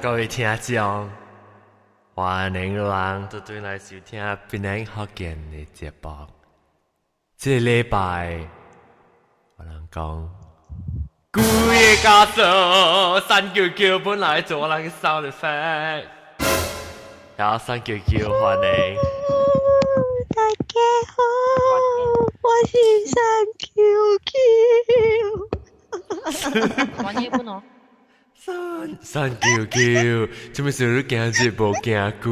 各位聽眾，歡迎人都對來收聽檳城福建的節目。這個禮拜，我人講，鬼個故事，三九九本來做我人嘅 sound effect，然後三九九歡迎。大家好，我是三九九。玩嘢本哦。三三九九，做咩事你驚日無驚鬼？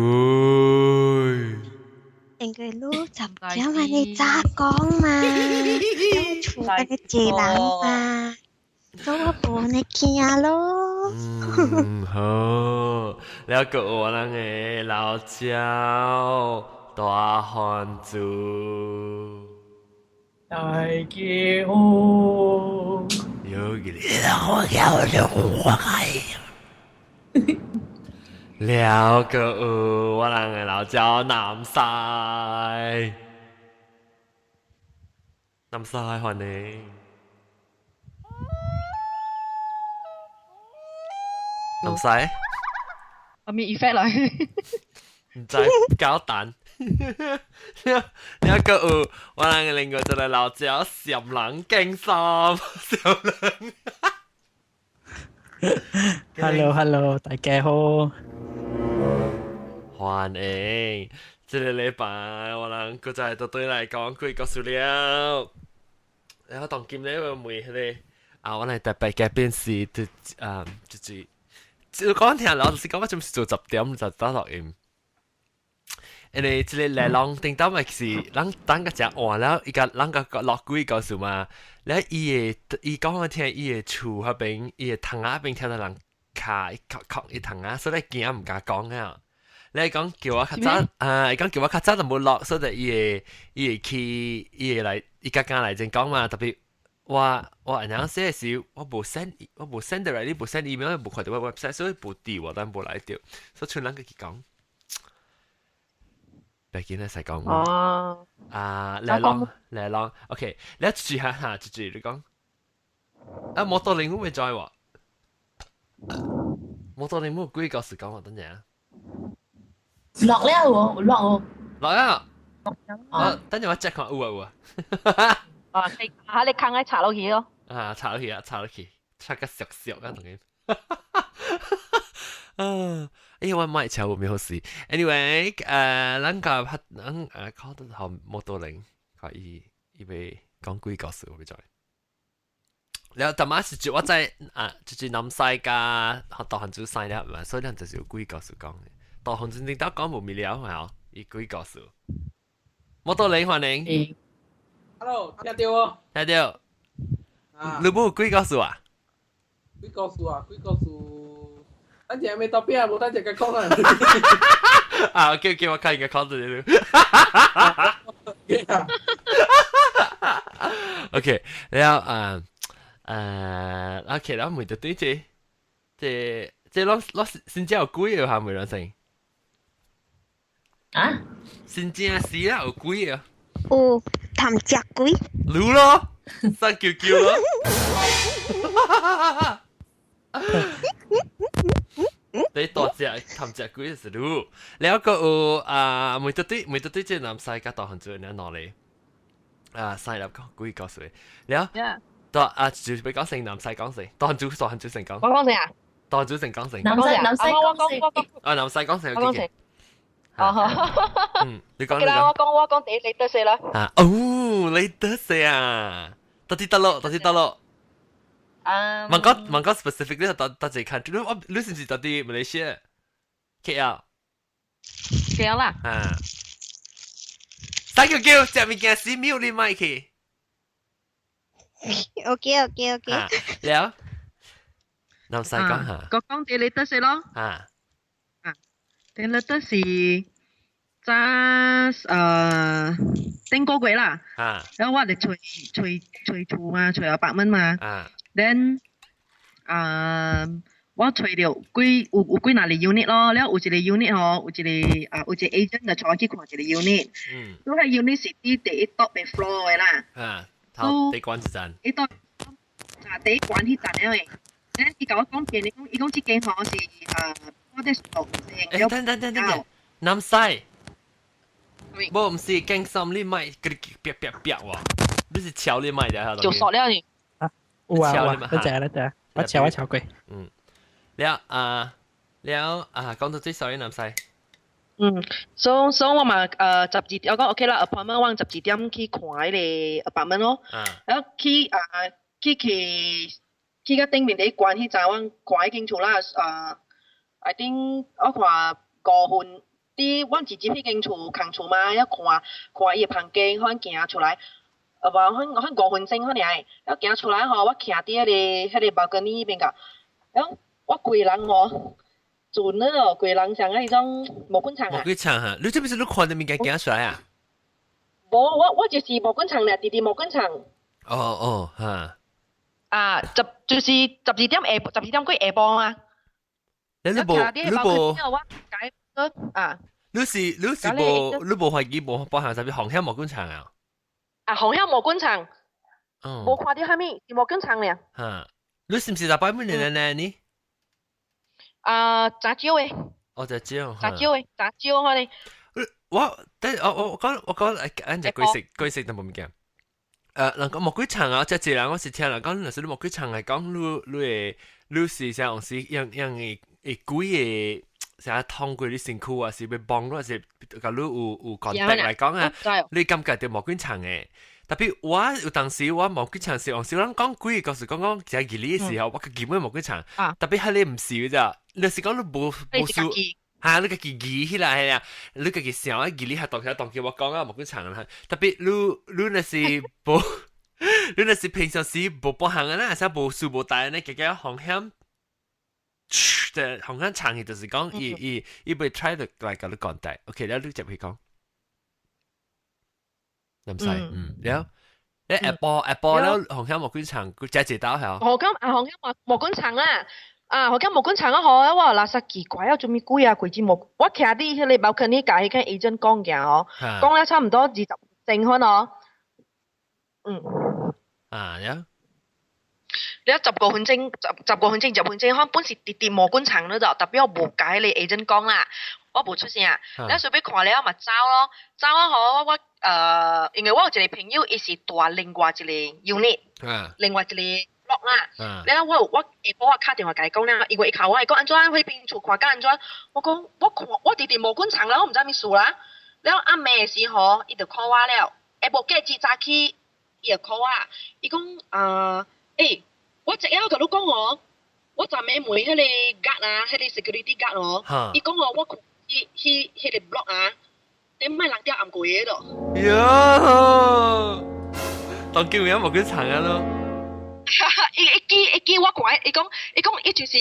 因為你10點啊，你早講嘛，你厝那個濟人嘛，所以我無呢驚咯。嗯，好，了個我人的老鳥大番薯。大家好。有個我叫我開。了個有我人的老鳥南西，南西歡迎。南西。我咪 effect 來。唔知搞蛋。了個有我人的另外一個老鳥閃人驚衫，閃人。 Hello Hello，大家好。歡迎，這個禮拜我人閣再都對來講幾個故事了。然後當今咧我問彼個啊，我來特別嘉賓是，就啊，就是，就講聽老實講，我就是做10點就打錄音。因為這個來人頂到咪是，人等個食晏了，伊個人個落幾個故事嘛。了伊會伊講我聽，伊的厝彼邊，伊的窗仔邊聽到人敲敲敲伊窗仔，所以驚毋敢講啊。你講叫我較早啊，伊講叫我較早就無落，所以伊會去，伊會來，伊剛剛來前講嘛，特別我按樣寫時，我無 send 來，你無 send email，無看到我 website，所以無佇我，但無來著，所以剩人家己講。別緊咧，使講。哦。啊，來啷來啷，OK，你注下下，注你講。啊，摩托鈴會在喎。摩托鈴冇幾個時講喎，等陣啊。落了喎，落喎。落啊！啊，等陣我 check 看有啊有啊。啊，你嚇你坑喺查落去咯。啊，查落去啊，查落去，查個熟熟啊，同佢。啊，哎呀，我買車冇咩好事。Anyway，咱個拍，咱考得好摩托鈴，看伊伊欲講幾個故事，我欲知。然後淡仔是我在啊，就是南西加大漢子生了嘛，所以咱就是有幾個故事講的。大漢子頂到講無物料嘛，伊幾個故事。摩托鈴歡迎。 Hello，聽到無？聽到。你無幾個故事啊？幾個故事啊？幾個故事？等陣未到邊啊？無等陣佢講啊！啊，叫叫我看應該講到你。OK，然後啊OK，然後問到對這這這攏攏新正有鬼個哈？梅蘭生。啊？新正是啊，有鬼啊？有貪食鬼。滷咯，三九九咯。你大隻貪食鬼就是滷，แล้วก็有啊，每對每對這南西甲大漢子兩兩個啊，三粒講鬼故事，了，大啊就是欲講先南西講先，大漢子大漢子先講。我講先啊？大漢子先講先。南西南西講先。啊，南西講先。我講先。哦，嗯，你講你講。我講我講第你得勢啦。啊，哦，你得勢啊，到底得咯，到底得咯。啊，問講問講 specific 你到到這看，你你是唔是到底馬來西亞？KL。 KL 啦。啊。三九九，食物件死 mute 你麥去。 OK OK OK。了，南西講下。我講第你得勢咯。啊。啊，第你得是早頂個月啦。啊。然後我就揣揣揣厝嘛，揣800蚊嘛。啊。 Then 啊，我揣著幾有有幾若個 unit 咯，了有一個 unit 吼，有一個啊有一個 agent 就帶我去看一個 unit。嗯。嗰個 unit 是佇第一 top 的 floor 的啦。啊，頭第關一層。一 top 啊第一關彼層了的。咱伊共我講變，伊講伊講這間吼是我哋六欸，等等等等等，南西，無毋是驚心你莫佮你煏煏煏喎，你是敲你麥的。就索了你。啊，有啊有啊，你知你知，我敲我敲過。嗯，了啊了啊，講到最 sorry 南西。嗯，所所以我嘛12點，我講 OK 啦，appointment 我12點去看彼个 apartment 咯，然後去啊去去去到頂面佇關彼陣，我看彼間厝啦，啊，I think 我看5分，佇阮直接彼間厝空厝嘛，要看看伊的房間，反行出來，無反反5分鐘可爾，了行出來吼，我徛佇彼个 balcony 彼邊個，了我規人吼。準了，規人像彼種毛管欉啊！毛管欉哈，你這不是你看到物件行出來啊？無，我就是毛管欉咧，直直毛管欉。哦哦，哈。啊，十就是12點下，12點幾下晡啊。你無你無，我解啊。你是無你無懷疑無包含啥物風險毛管欉啊？啊，風險毛管欉。無看著啥物是毛管欉咧。哈，你是毋是六百每年呢？呢？啊，真少的。哦，真少。真少的，真少可能。我，但我講，按只鬼食鬼食都無物件。人講魔鬼場啊，這一人我是聽人講，若是你魔鬼場來講，你你會你是啥樣是樣樣會會鬼會啥通過你身軀啊，是欲幫你，是共你有 contact 來講啊，你感覺著魔鬼場的。特別我有當時我魔鬼場是往時人講鬼，就是講講食義理的時候，我基本魔鬼場。特別彼个毋是咋，你是講你無無輸。嚇！你家己記起來啊，你家己想啊，記你下當下當叫我講啊，無幾長啦。特別你你若是無，你若是平常時無幫行啊，啦，啥無事無代呢，加加風險，即風險長去就是講，伊伊伊會 try 來共你講代。OK，了你接去講，唔使，嗯，了，你下晡下晡了風險無幾長，佢食一道係。何咁啊？風險無無幾長啊？啊，我講毛管欉啊，吼，我垃圾奇怪啊，做物鬼啊？規支毛，我徛佇彼个 balcony 共彼個 agent 講嘅哦，講了差唔多20鐘款哦。嗯。啊，了。了15分鐘，十五分鐘，10分鐘，可本是直直毛管欉了就，特別我無共彼個 agent 講啦，我無出聲。了隨尾看了嘛走咯，走啊吼，我因為我有一個朋友，伊是住另外一個 unit，另外一個 block 啦，了我我下晡我敲電話共伊講了，因為伊敲我，伊講按怎彼邊厝看甲按怎，我講我看我直直毛管欉了，我毋知啥物事啦。了暗暝的時吼，伊就 call 我了，下晡過日早起，伊就 call 我，伊講啊，欸，我昨昏共你講哦，我昨暝問彼个 guard 啊，彼个 security guard 哦，伊講哦，我看彼彼彼个 block 啊，頂擺人吊暗櫃的咯。喲，當叫名毛管欉啊咯。伊一記一記我看，伊講伊講伊就是，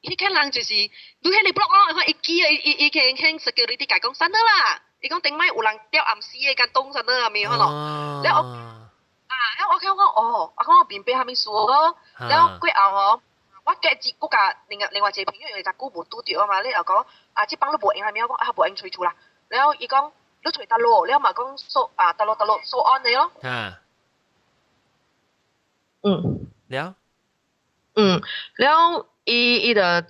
彼個人就是，你彼个 block 哦，伊記伊伊伊去向 security 共講，啥物啦？伊講頂擺有人吊暗死的間東啥物啊物可咯？了我啊，了我講講哦，我講我明白啥物事咯。了過後吼，我隔日閣共另外一個朋友，因為遮久無拄著啊嘛，你又講啊，這幫你無閒啥物，我講啊無閒揣厝啦。了伊講你揣佗落，了嘛講說啊佗落佗落數安的咯。嗯。了。嗯，了伊伊就啊，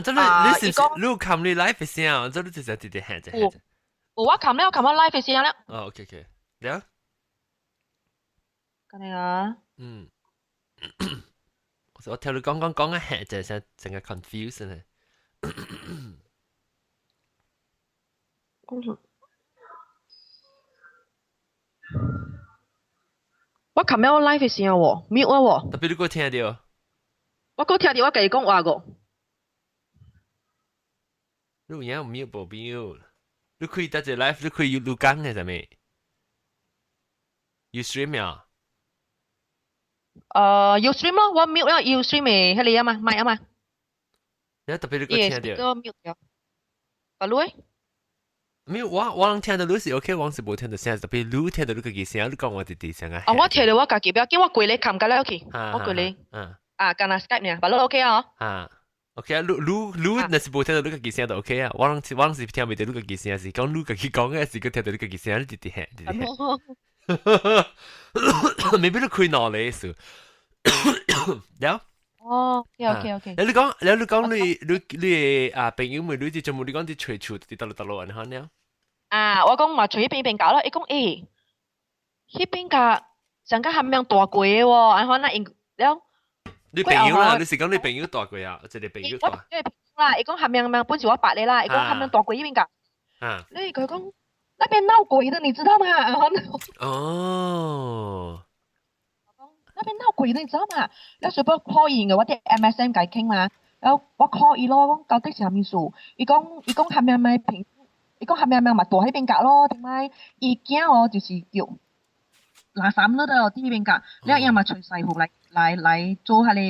這你你是你有看你 live 聲啊？這你就是直直喊者。有，我看了看我 live 聲了。哦，OK OK，了。咁樣啊？嗯。我聽你講講講啊，喊者成成個 confuse 呢。我琴日我 live 聲喎，mute 啊喎。特別你閣聽著。我閣聽著，我家己講話個。你有影有 mute 無 mute？你開得隻 live，你開你講嘅啥物？Ustream 啊？Ustream 咯，我 mute 了 Ustream 的彼個啊嘛，麥啊嘛。你特別你閣聽著。個 mute 了。阿你？沒有，我攏聽著你是 OK，我是無聽著聲，特別你聽著你家己聲，你講我直直聲啊。啊，我聽著我家己，不要緊，我規个冚甲了去，我規个。啊，干焦 Skype 爾，別你 OK 啊？啊，OK 啊，你你你若是無聽著你家己聲就 OK 啊，我攏是聽袂著你家己聲，是講你家己講的，是閣聽著你家己聲，你直直喊，直直喊。Maybe 你開腦咧意思。了。哦，OK OK。你講你啊朋友們，你就全部你講啲揣厝佇佗落佗落按呢款了？啊，我講嘛揣彼邊邊搞咯，伊講欸，彼邊個上個含樣大過的喎，按款那因了。你朋友啦，你是講你朋友大過啊？一個朋友大。我朋友啦，伊講含樣樣本是我捌的啦，伊講含樣大過彼邊個。啊。你佢講那邊鬧鬼的，你知道嗎？哦。那邊鬧鬼的，你知道嗎？了隨尾 call 伊嘅，我佇 MSN 共伊傾嘛，了我 call 伊咯，講到底是啥物事？伊講含樣樣朋，伊講含樣樣嘛住彼邊格咯，點解？伊驚哦，就是叫垃圾嗰度佇彼邊格，了伊嘛揣師傅來做彼個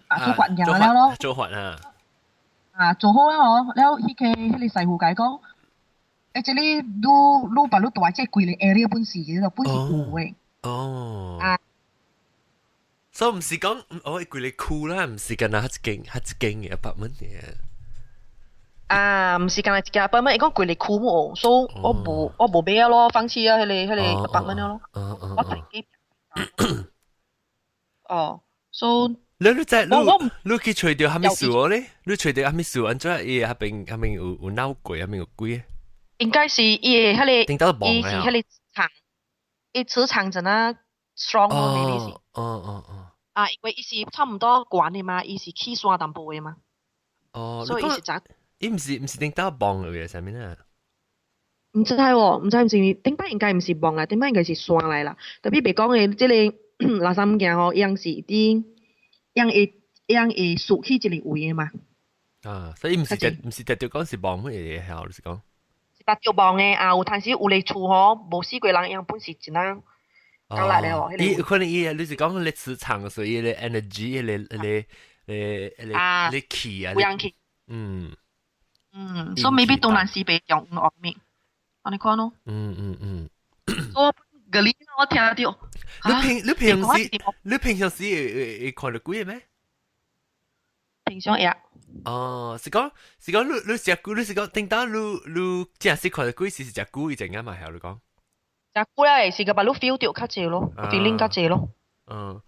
啊做法了咯。做法啊。啊，做好了哦，了彼個師傅共伊講，欸，這裡你把你住這規個 area 本是的，本是有的。哦。啊。所以毋是講，哦，規个區啦，毋是干焦彼一間嘅 apartment 嘅。啊，毋是干焦一間 apartment，伊講規个區無，所以我無買咯，放棄啊，彼個 apartment 咯。我自己。哦，所以。你在你去揣著啥物事咧？你揣著啥物事？按怎伊彼邊彼邊有鬧鬼，彼邊有鬼？應該是伊的彼個，伊是彼個場，伊磁場真啊 strong 咯，maybe 是。啊，因為伊是差唔多懸的嘛，伊是起山淡薄的嘛。所以伊是怎？伊毋是頂到崩嘅，啥物啊？毋知喎，毋知毋是，頂擺應該毋是崩啦，頂擺應該是山來啦。特別別講的這個垃圾物件吼，伊樣是佇，伊樣會豎起一個位的嘛。啊，所以毋是特別講是崩乜嘢嘅，就是講。是特著崩的啊，有陣時有個厝吼，無死過人，伊樣本是真啊夠力的哦。伊可能伊，你是講咧磁場，所以咧 energy，咧氣啊。有陽氣。所以 maybe 東南西北中惡面，按呢款咯。我個你我聽著。你平常時會看著鬼咩？平常會。哦，是講你食久，你是講頂當你正式看著鬼是食久以前啊嘛，係你講？食久了是個把你 feel 著較濟咯，feeling 較濟咯。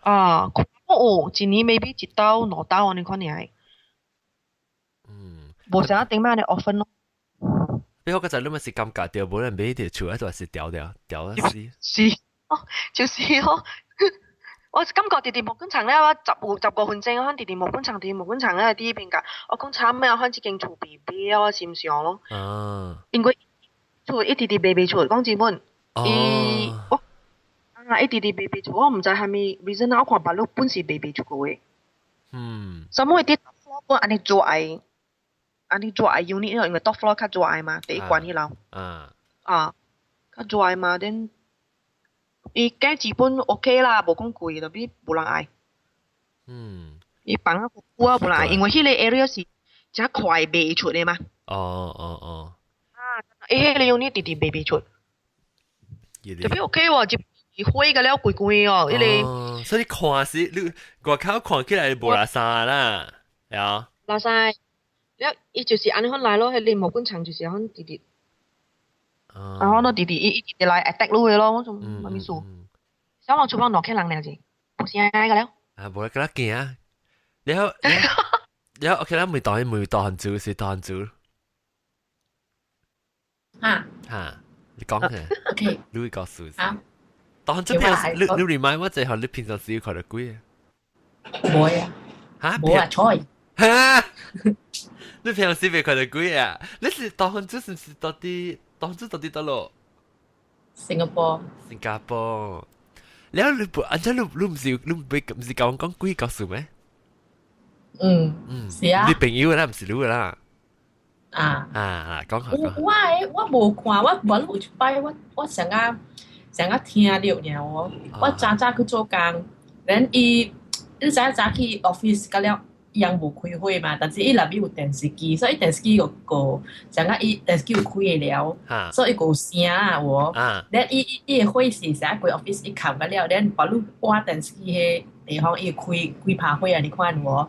啊，哦，一年 maybe 一刀兩刀按呢款爾。無啥頂擺呢 often 咯。比我嗰陣你咪是感覺到無人買佇厝，還是掉掉掉啊死。是，哦，就是哦。我感覺佇佇毛管層咧，我10個分鐘，可能佇佇毛管層，佇毛管層咧佇彼邊㗎。我講慘咩？可能這間厝被賣啊，我心想咯。因為厝一直佇賣賣出，講真本。伊我啊，一直佇賣賣出，我毋知啥物 reason 啊，我看別路本是賣賣出過的。什麼會佇 top floor 本按呢做愛，按呢做愛 unit 因為 top floor 較做愛嘛，第一關彼樓。啊，較做愛嘛，then 伊價基本 OK 啦，無講貴，特別無人愛。伊房仔久啊，無人愛，因為彼個 area 是誠快賣出的嘛。啊，伊彼個 unit 直直賣賣出。特別 OK 喎，一火個了規規哦，彼個。哦，所以看是你外口看起來無垃圾啦，係啊。垃圾，了伊就是按呢款來咯，彼個毛管層就是按款直直。啊，我都直直伊伊直直來 attack 你的咯，我種啥物事？小王廚房落客人爾啫，無聲個了。啊，無啦，佮驚啊！然後，然後 OK 啦，未當未當做是當做。啊。嚇！你講下。 OK。你會告訴。啊。當做平時，你 remind 我一下，你平常時看著鬼啊？無啊。嚇？無啊，菜。嚇！你平常時袂看著鬼啊？你是當做是毋是到底？當做到底佗落？新加坡。新加坡。了你不，按怎你毋是你毋是共我講鬼故事咩？嗯。是啊。你朋友啦，毋是你啦。啊。啊，講下講。我無看，我無有一擺，我上個上個聽著爾哦。我早早去做工，then 伊你知影早去 office 到了，伊人無開會嘛，但是伊內面有電視機，所以電視機有個上個伊電視機有開的了，所以伊個有聲啊有無？then 伊的火是成個 office 伊冚個了，then 把你掛電視機彼地方伊開開拍火啊，你看有無？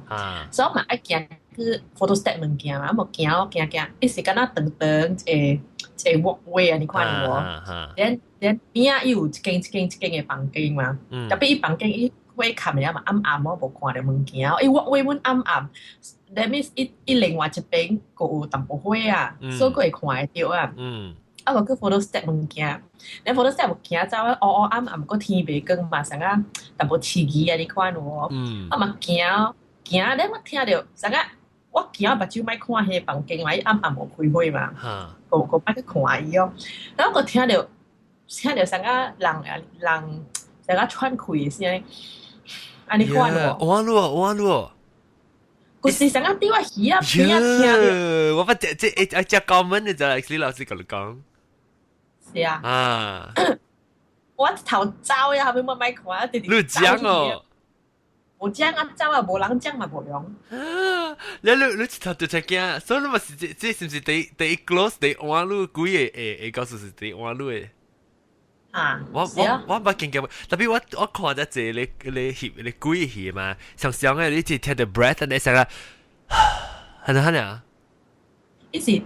所以嘛愛行去 photostat 物件嘛，啊無行咯行行，伊是敢若長長一個一個 walkway 啊，你看有無？then 邊仔伊有一間一間一間的房間嘛，特別伊房間伊火冚嘅嘛暗暗我無看著物件，伊我畫阮暗暗，that means 伊伊另外一邊閣有淡薄火啊，所以閣會看會著啊。啊，閣去 photostat 物件，你 photostat 物件走啊，烏烏暗暗，閣天袂光嘛，啥個淡薄刺耳啊，你看有無？啊嘛行行咧，我聽著啥個，我行目睭莫看彼個房間嘛，伊暗暗無開火嘛，閣閣莫去看伊哦。然後閣聽著聽著啥個人啊人啥個喘氣的聲，按呢款無？我咯我咯。就是啥個佇我耳仔邊仔聽著。我不這這一一隻講文的就係李老師共你講。是啊。啊。我頭走呀，後尾我莫看，直直。你講哦。無講啊，走啊，無人講嘛，無用。你你你一頭就出驚，所以你嘛是這這是毋是第第一 close 第一換你幾個會會告訴是第一換你的？啊，我我我捌見過，特別我我看咗這個你翕你鬼戲嘛，常常嘅你只聽著 breath 你成個，係咪係啊？伊是，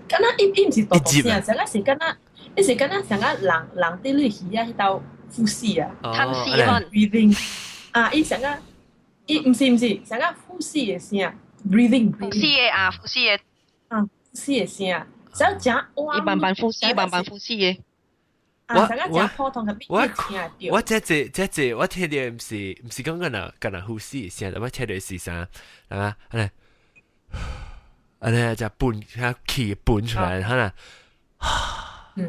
敢若伊伊毋是大大聲，成個是敢若，伊是敢若成個人人佇你耳仔彼兜呼吸啊，吞吸可 breathing 啊，伊成個，伊毋是毋是，成個呼吸的聲，breathing 呼吸的啊，呼吸的，啊，呼吸的聲，所以誠伊慢慢呼吸，慢慢呼吸的。我我我我這這這這我聽著毋是毋是講敢若敢若呼吸聲，我聽著是啥，係嘛？按呢按呢就噴下氣噴出來，可能，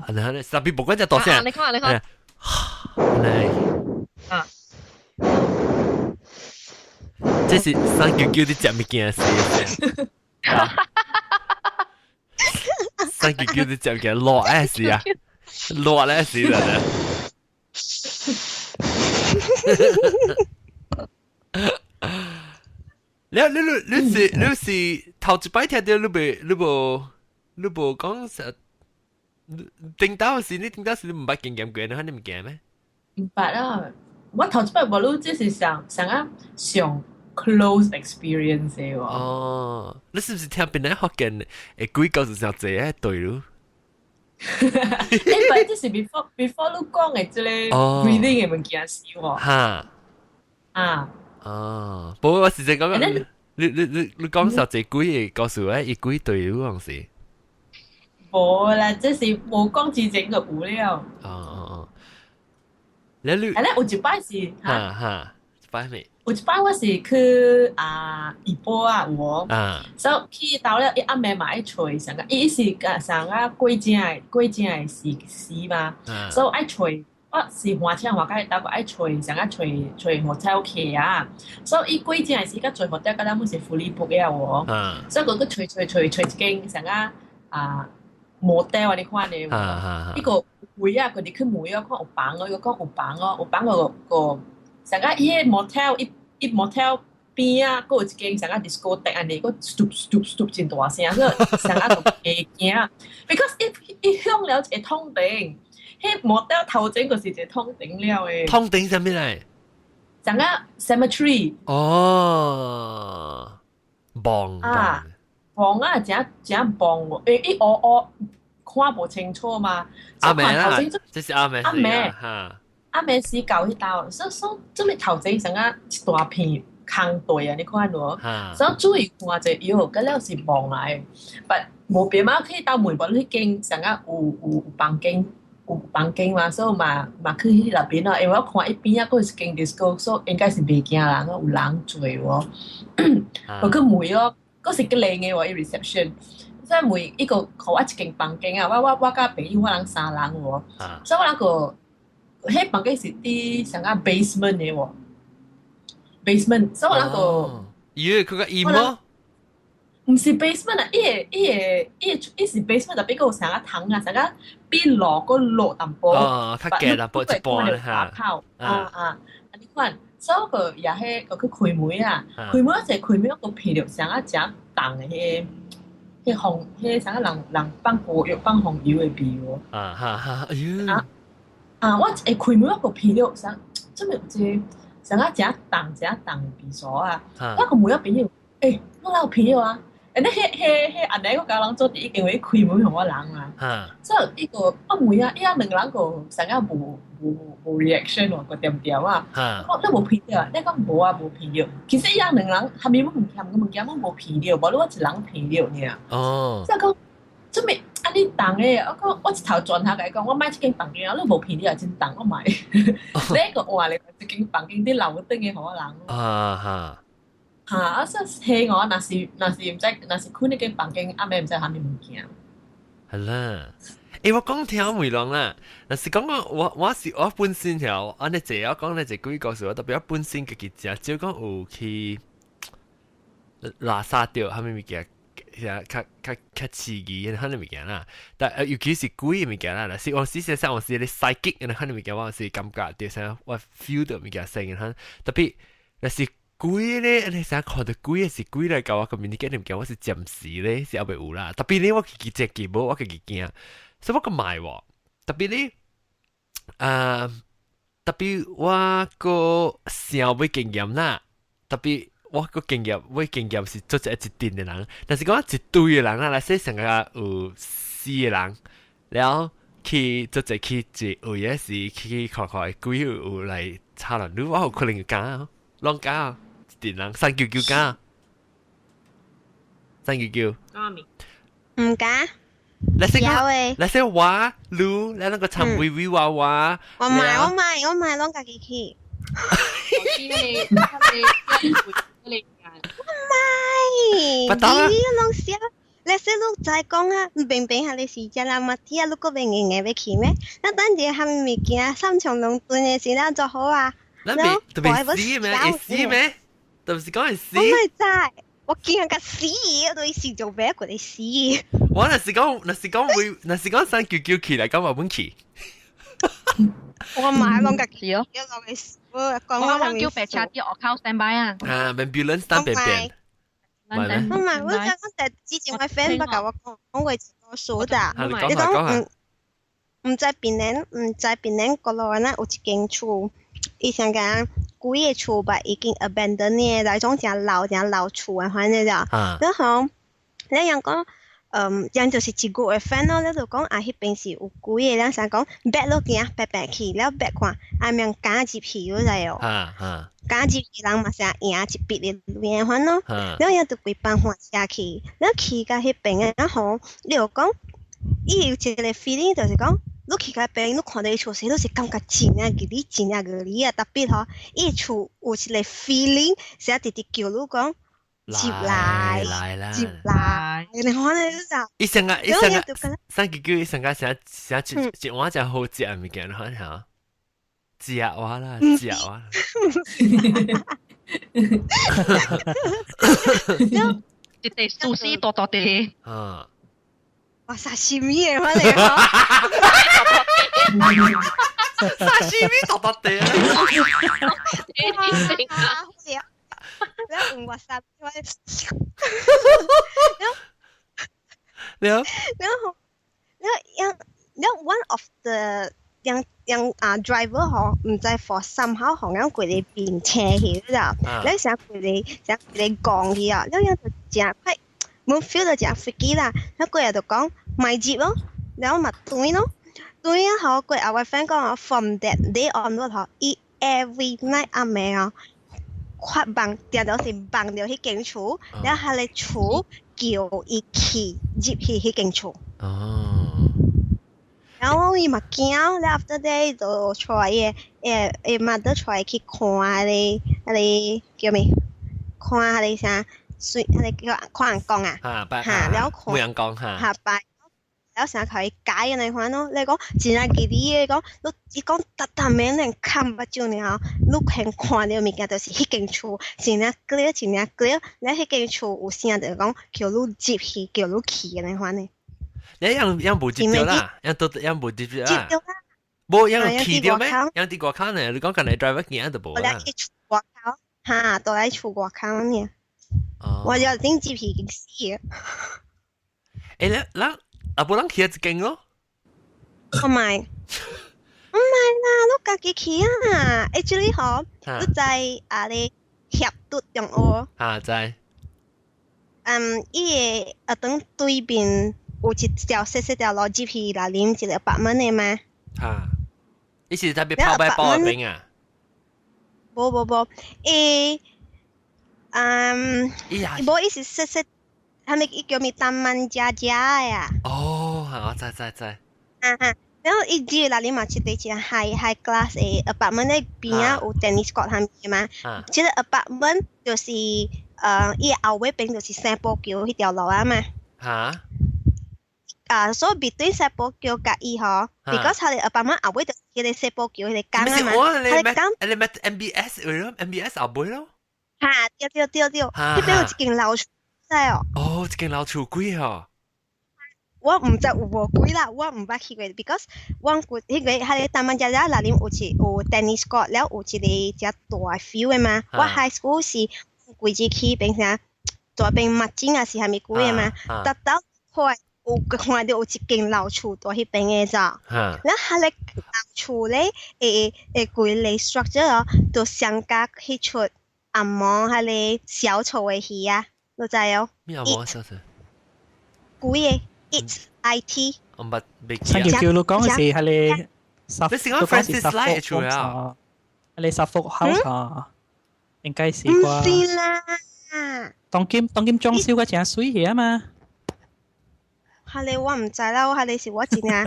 按呢按呢，特別無管隻大聲，你看你看，按呢，啊，這是三九九佇食物件時聲，三九九佇食物件熱的時啊！熱咧死人啊！你你你你是你是頭一擺聽著你袂你無你無講啥？頂到時你頂到時你毋捌經驗過，你肯定毋驚咩？毋捌啊！我頭一擺無你這是上上啊上 close experience 的喎。哦，你是毋是聽邊個福建的鬼故事上濟個對囉？欸，這是 before before 你講的這個 breathing 的物件是喎。哈。啊。哦，不過我實在講，你你你你講實濟鬼的故事咧，伊鬼對你講是？無啦，這是無講之前就有了。哦哦哦。你你。啊，咧有一擺是。哈哈，一擺咩？有一擺我是去啊怡保啊有無？啊，所以去到了伊暗暝嘛愛揣啥個，伊是個啥個過正的過正的時時嘛，所以愛揣我是換車換甲伊兜個愛揣啥個揣揣 hotel 客啊，所以伊過正的時甲揣 hotel 甲咱阮是 fully book 了無？所以閣去揣揣揣揣一間啥個啊 motel 按呢款的，伊個位啊，佢入去問我看有房哦，伊講有房哦，有房個個啥個伊個 motel 伊。伊 motel 邊仔，閣有一間啥個 discotheque 按呢，閣 stop stop stop 真大聲，所以啥個就會驚。Because 伊伊響了一個通頂，彼 motel 頭前就是一個通頂了的。通頂啥物來？啥個 cemetery。哦，墓啊，墓啊，誠誠墓，欸，伊烏烏看無清楚嘛。暗暝啦，這是暗暝。暗暝。暗暝時到彼兜，所所這物頭前啥個一大片空地啊，你看無？所以注意看者，喲，佮了是墓來，but 無變嘛，去兜問無彼間啥個有有有房間，有房間嘛，所以嘛嘛去彼內邊咯。因為我看伊邊仔閣有一間 disco，所以應該是袂驚人，有人坐無？我去問咯，閣是較靚的喎，伊 reception。所以問伊個予我一間房間啊，我我我佮朋友我人三人無，所以我人個。彼房間是佇啥個 basement 的喎，basement，所以我那個，咦，佢個 emo？毋是 basement 啊，伊個伊個伊個伊是 basement，特別閣有啥個窗啊，啥個比路閣落淡薄，哦，較低淡薄一半哈，啊啊，按呢款，所以個也彼個去開門啊，開門一開門閣聞著啥個誠重的彼彼風，彼啥個人人放膏藥放風油的味喎，啊哈哈，哎喲。啊！我一開門，我閣聞著啥，這麼有一個啥個誠重誠重的味素啊！我閣問我朋友，欸，我哪有聞著啊？誒，你彼彼彼按呢個家人做佇已經會開門予我人啊。所以伊個我問啊，伊啊兩人個啥個無無無 reaction 喎，個點點啊。我你無鼻著啊？你講無啊，無鼻著。其實伊啊兩人蝦米物件，物件攏無鼻著，無你我一人鼻著爾。哦。即係講做咩按呢重的？我講我一頭轉頭共伊講，我買這間房間啊，你無鼻著真重，我買。你個換咧，這間房間佇樓頂的予我人。啊哈。嚇！啊，所以彼我若是若是毋知，若是睏彼間房間，暗暝毋知蝦米物件。係啦。欸，我講聽袂攏啦。若是講我我我是我本身條，按呢濟我講呢濟鬼故事，我特別我本身家己食，少講有去垃圾著蝦米物件，較較較刺激的彼個物件啦。但尤其是鬼的物件啦，若是我時時上我是咧 psychic 的彼個物件，我是感覺著啥，我 feel 到物件聲的，特別若是鬼咧，你成日看到鬼是鬼來共我 communicate 物件，我是暫時咧是猶未有啦。特別咧，我家己只記無，我家己驚，所以我閣買喎。特別咧，啊，特別我閣想欲經驗啦。特別我閣經驗，我經驗是做一一陣的人，但是講一堆的人啦，來說成個有四個人，然後去做一去一有影時去看看鬼有有來吵亂，你我有可能敢，攏敢。一陣人三九九敢，三九九。毋敢。來說講，來說我、你，咱兩個唱微微娃娃。我買，我買，我買，攏家己去。我買。不得啊！你攏笑。你說你知講啊，平平下你時間啦，嘛啲啊，你閣袂硬硬欲去咩？咱等下蝦米物件，三長兩短的時咱做好啊。咱袂特別死咩？會死咩？特別是講會死。我咪知，我驚個死，我都死就別過來死。我若是講，若是講會，若是講三九九去來，講我本去。我買攏家己咯，我我叫白車佇外口 stand by 啊。啊，ambulance 等邊邊。唔係，我想講之前我 friend 捌共我講過一個數咋，你講毋毋知檳城，毋知檳城嗰落呢有一間厝，伊想講規個厝吧已經 abandon 的，來種誠老誠老厝的反正就，然後你人講，嗯，樣就是一個月 friend 咯，你就講啊，彼邊是有鬼的，咱想講白落行白白去，了白看阿明敢入去，你知哦？敢入去人嘛是贏一筆的錢款咯，了伊就規班換車去，了去到彼邊啊吼，你就講，伊有一個 feeling 就是講，你去到邊，你看到伊厝時，你是感覺真正吉利，真正吉利啊！特別吼，伊厝有一個 feeling，是啊，直直叫你講。接來，接來，你看你就。伊成個伊成個三九九，伊成個成成一一碗誠好食的物件，你看下，食我啦，食我。一塊壽司大大塊。啊！哇，沙西米的反正。沙西米大大塊。你用哇沙我，了，然後，然後，然後 one of the 樣樣啊 driver 嗬，毋知 for somehow 好像規个變車去，你知道？你成規个成規个講去啊，了樣就誠快，無 feel 到誠 freaky 啦。那過日就講莫入咯，然後嘛轉咯，轉啊好過後我 friend 講啊，from that day onward 嗬，伊 every night 暗暝啊。發夢，定著是夢著彼間厝，了彼个厝叫伊去入去彼間厝。哦。然後伊嘛驚，了 after that 就帶伊的伊媽都帶伊去看彼個彼個叫咩？看彼個啥？水彼個叫看人講啊。嚇，了看。牧羊公嚇。嚇拜。了成日共伊解按呢款咯，你講真正記你講，你伊講逐逐暝連崁目睭爾，你先看著物件就是彼間厝，真正 clear 真正 clear，了彼間厝有聲就講叫你入去，叫你去按呢款呢。你樣樣無入著啦，樣都樣無入著啦。入著啦。無樣去著咩？樣佇外口呢？你講干焦 driver 行就無啦。我去厝外口，哈，都佇厝外口爾。我就頂入去已經死。欸，咱咱。啊，無人去一間咯。毋係，毋係啦，你家己去啊。Actually 吼，你知啊咧協督中學。啊，知。伊个學堂對面有一條細細條路入去內面一個 apartment 的嘛。嚇，伊是特別跑擺包嘅邊啊？無無無，伊無伊是細細，係咪伊叫咩 Taman 家家的啊？哦，我知知知。啊哈，然後伊入內面嘛，一個一個 high class 的 apartment 的邊仔有 tennis court 啥物嘛。這個 apartment 就是伊後尾邊就是聖保橋彼條路啊嘛。嚇？啊，所以 between 聖保橋佮伊吼，because 佢個 apartment 後尾就是彼個聖保橋彼個港啊嘛。彼個港，你咪 MBS 咯，MBS 後尾咯。嚇，對對對對，彼邊有一間老厝哦。哦，一間老厝鬼吼。我毋知有無鬼啦，我毋捌去過，because 我舊彼個彼個 Taman 家家內面有一有 tennis court，了有一個遮大 field 的嘛。我 high school 是規日去變啥大邊麥子啊是啥物鬼的嘛，逐到看有看著有一間老厝佇彼邊的咋。了彼個老厝咧，會會規個 structure 哦，就相佮彼齣紅毛彼個小丑的戲啊，你知哦？咩紅毛小丑？鬼個。It I T，我毋捌未記。三叫叫你講嘅是係你，你是講 Francis Lai 厝啊？係你 Suffolk House 啊？應該是啩？唔是啦。當今當今裝修個誠媠去啊嘛。哈你我毋知啦，我哈你是我真正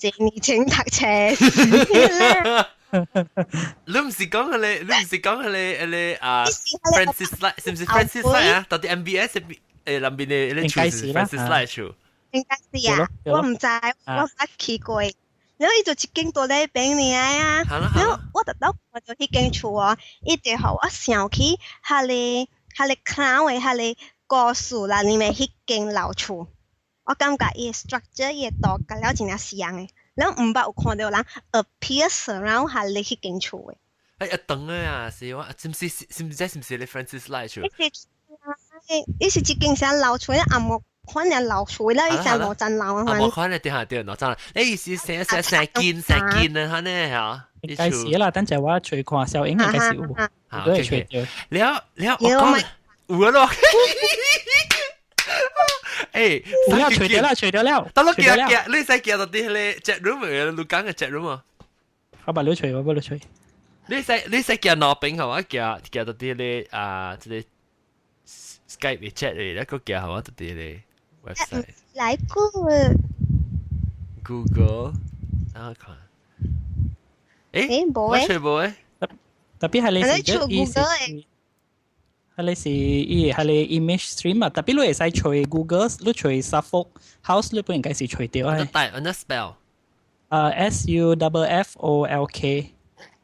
一年前讀冊啦。你毋是講彼個，你毋是講彼個彼個啊？Francis Lai 是毋是 Francis Lai 啊？到底 MBS 南邊的彼個厝是 Francis Lai 厝？應該是啊，我毋知，我毋捌去過。然後伊就一間蹛咧邊爾啊，然後我特到看著彼間厝哦，伊就予我想起彼個彼個 clown 的彼個故事啦，裡面彼間老厝，我感覺伊的 structure 伊的圖佮了真正像的。然後毋捌有看著人 appear surround 彼個彼間厝的。欸，一等的啊，是我，是毋是是毋是這是毋是你 Francis Lai 厝？伊是一間啥老厝，紅毛款的老厝啦，伊成五層樓啊。紅毛款的對下對，兩層樓。你意思成成成間成間的哈呢嚇？應該是啦，等陣我隨看小影應該是有，都會隨著。了了，我講有咯。欸，有啦，隨著啦，隨著了。得咯，行行，你使行到佇彼個 chat room 嘅，你講嘅 chat room 啊？我把你隨，我把你隨。你使行兩邊係嘛？行行到佇彼個啊，這個 Skype 嘅 chat 嚟，一個行係嘛？到佇彼個 website。來過。 Google，等我看。欸，無我揣無誒。特別係你是這意思，係你是伊係你 image stream 啊。特別你會使揣 Google，你揣 Suffolk House，你本應該是揣著啊。大，按怎 spell？啊，S U double F O L K，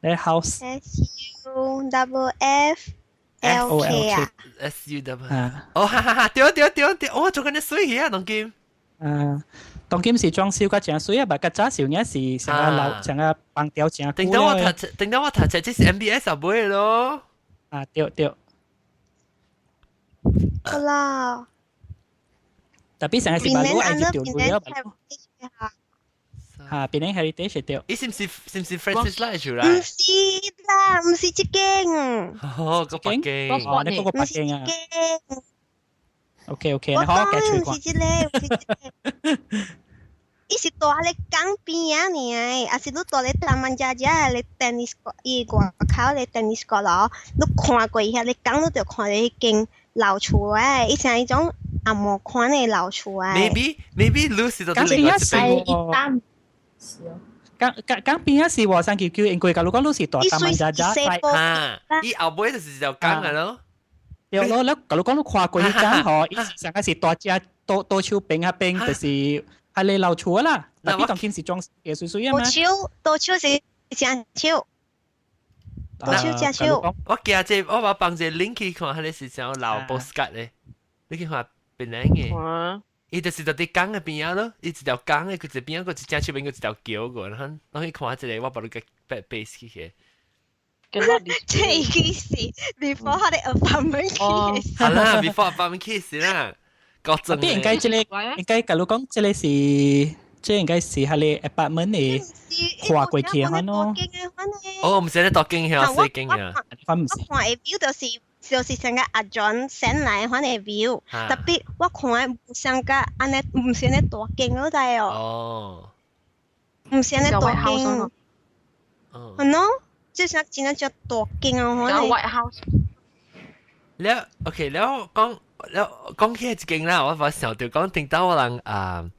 咧 house。 S U double F L K 啊。 S U double。哦，哈哈哈！對對對對，我做緊啲水戲啊，當今。啊，當今是裝修較誠媠啊，但較早時影是成個老成個房條誠久。等等我讀冊，等等我讀冊，這是 MBS 後尾咯。啊，對對。好啦。特別成個是把路愛去掉路了。嚇，檳城 heritage 對。伊是毋是 Francis Lai 厝啦？毋是啦，毋是這間。哦，個北京。哦，你嗰個北京啊。OK OK，我你好，繼續講毋是這個，毋是這個。伊是蹛咧港邊仔爾，抑是你蹛咧 Taman 家家咧 tennis court，伊外口咧 tennis court 咯，你看過遐咧港，你就看著彼間老厝誒，伊像彼種紅毛款的老厝誒。 Maybe Lucy 就另外一邊。一單是哦。港港港邊仔是和三九九，因為假如講你是蹛 Taman 家家，嚇，伊後尾就是一條港嘅咯。對咯，你假如講你看過彼間吼，伊上個是大隻多多手邊彼邊，就是係你老厝啦。特別當今是裝嘅媠媠啊嘛。多手多手是正手，多手正手。我記這我把放這 link 去看，彼個是像老 postcard 咧，你去看檳城嘅。伊就是佇佇港嘅邊仔咯，伊一條港嘅，佢一邊個一隻手邊個一條橋過，然後我去看這個，我把你個 base 去嘅。這已經是 before 他的 apartment 去。係啦，before apartment 去時啦。各種。特別應該這個應該假如講這個是，這應該是彼个 apartment 的跨過去的咯。哦，毋是咧大間遐細間啊。我毋是。我看的 view 就是就是成個阿 John send 來款嘅 view，特別我看無上個按呢，毋是按呢大間嗰個哦。毋是按呢大間。係喏，就是真正叫大間哦。叫 White House。了，OK，了講了講起一間啦，我想到講頂到我人啊。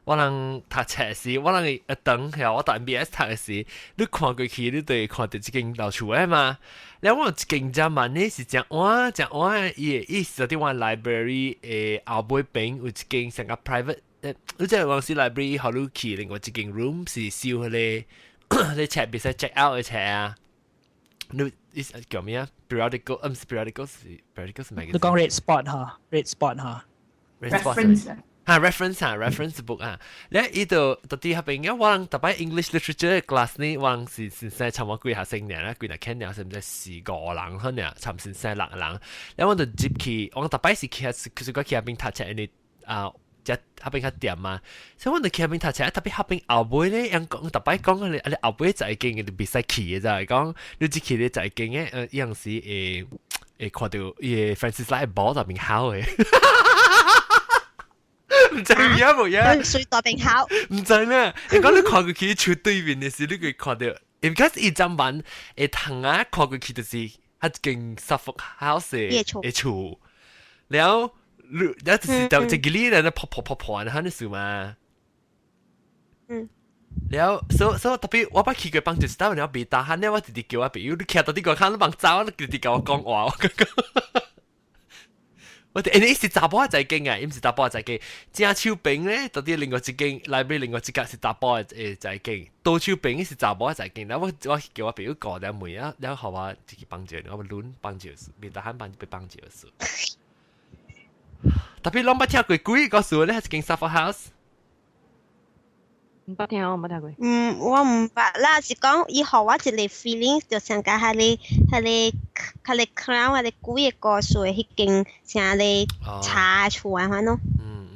我人讀冊時，我人一等係我讀 MBS 讀嘅時，你看過去，你就會看到這間老厝的嘛。了我有一間遮嘛，呢是誠晚誠晚，伊的意思就佇我 library 的後尾邊有一間成個 private，你知往時 library 予你去另外一間 room 是收彼個你冊袂使 check out 的冊啊。你意思叫咩啊？periodical，毋是 periodical 是 periodical 是 magazine。你講 red spot 哈，red spot 哈，red spot。哈 reference 啊，reference book 啊，咧伊就到底彼邊，我人逐擺 English literature class 呢，我人是先生差唔多幾學生爾啦，幾若肯爾是毋知四五人可能，差先生六人，了我就入去，我逐擺是去，其實我去彼邊讀冊，因為啊，遮彼邊較掂嘛，所以我就去彼邊讀冊，特別彼邊後尾咧，人講逐擺講啊，你後尾在間就袂使去的，就係講你只去咧在間嘅，有陣時會看到伊個 Francis 來無特別好的。毋知有影無影？水大邊好。毋知呢，你講你看過去厝對面的時，你會看到，因為伊針板會窗仔看過去就是彼間 Suffolk House 的厝，了你了就是就一個你咧破破破破，安呢事嘛。了，所以特別我捌去過幫就是當了袂打頇了，我直直叫我朋友，你徛到佇外口，你茫走，你直直共我講話，我感覺。我哋伊是查埔在間啊，伊毋是查埔在間。正手邊咧，到底另外一間內面另外一間是查埔的在間，左手邊是查某在間。然後我叫我朋友過來問啊，了予我自己幫助，我輪幫助袂打頇幫被幫助事。特別攏捌聽過鬼故事咧，一間 Suffolk House。毋捌聽，我毋捌聽過。嗯，我毋捌啦，是講伊予我一個 feeling，就像甲彼個 crown 彼個鬼的故事的彼間像咧茶厝啊款咯。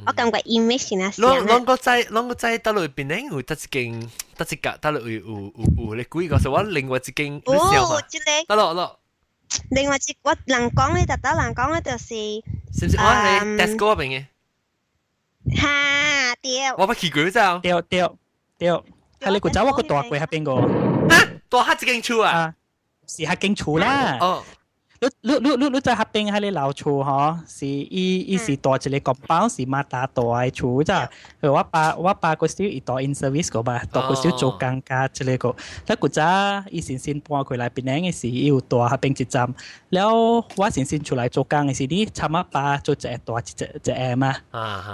我感覺 image 是那攏攏閣知，攏閣知，佗落檳城有佗一間，佗一間，佗落有咧鬼故事。我另外一間，哦，這個。佗落落。另外一我人講的，特頭人講的就是。是毋是我喺 Tesco 彼邊的？哈，對。我捌去過咋？對對對，係你古早我閣蹛過彼邊個。哈，蹛彼一間厝啊？是彼間厝啦。哦。你在彼邊彼個老厝吼，是伊是蹛一個 compound 是馬大大的厝咋。我爸嗰時伊蹛 in service 過吧，蹛嗰時做工加這個個。了古早伊先先搬過來檳城的時，伊有蹛彼邊一站。了我先先出來做工的時，你參仔爸做一個蹛一一一個嘛。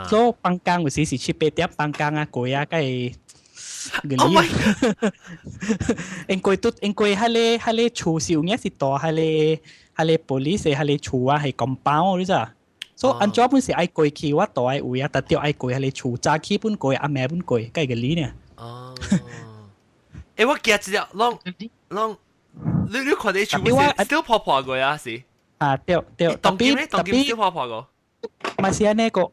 所以放工有時是七八點放工啊，過啊，佮伊。 Oh my！因為都因為彼個厝是有影是蹛彼個 police 彼個厝啊，係 compound 你知？所以按怎本是愛過去我蹛的位啊，特著愛過彼個厝，早起本過，暗暝本過，計個理呢。哦。欸，我驚一隻，攏攏，你看佇厝是 still 破破過啊？是？啊，對對，當今咧，當今 still 破破過。嘛是按呢個。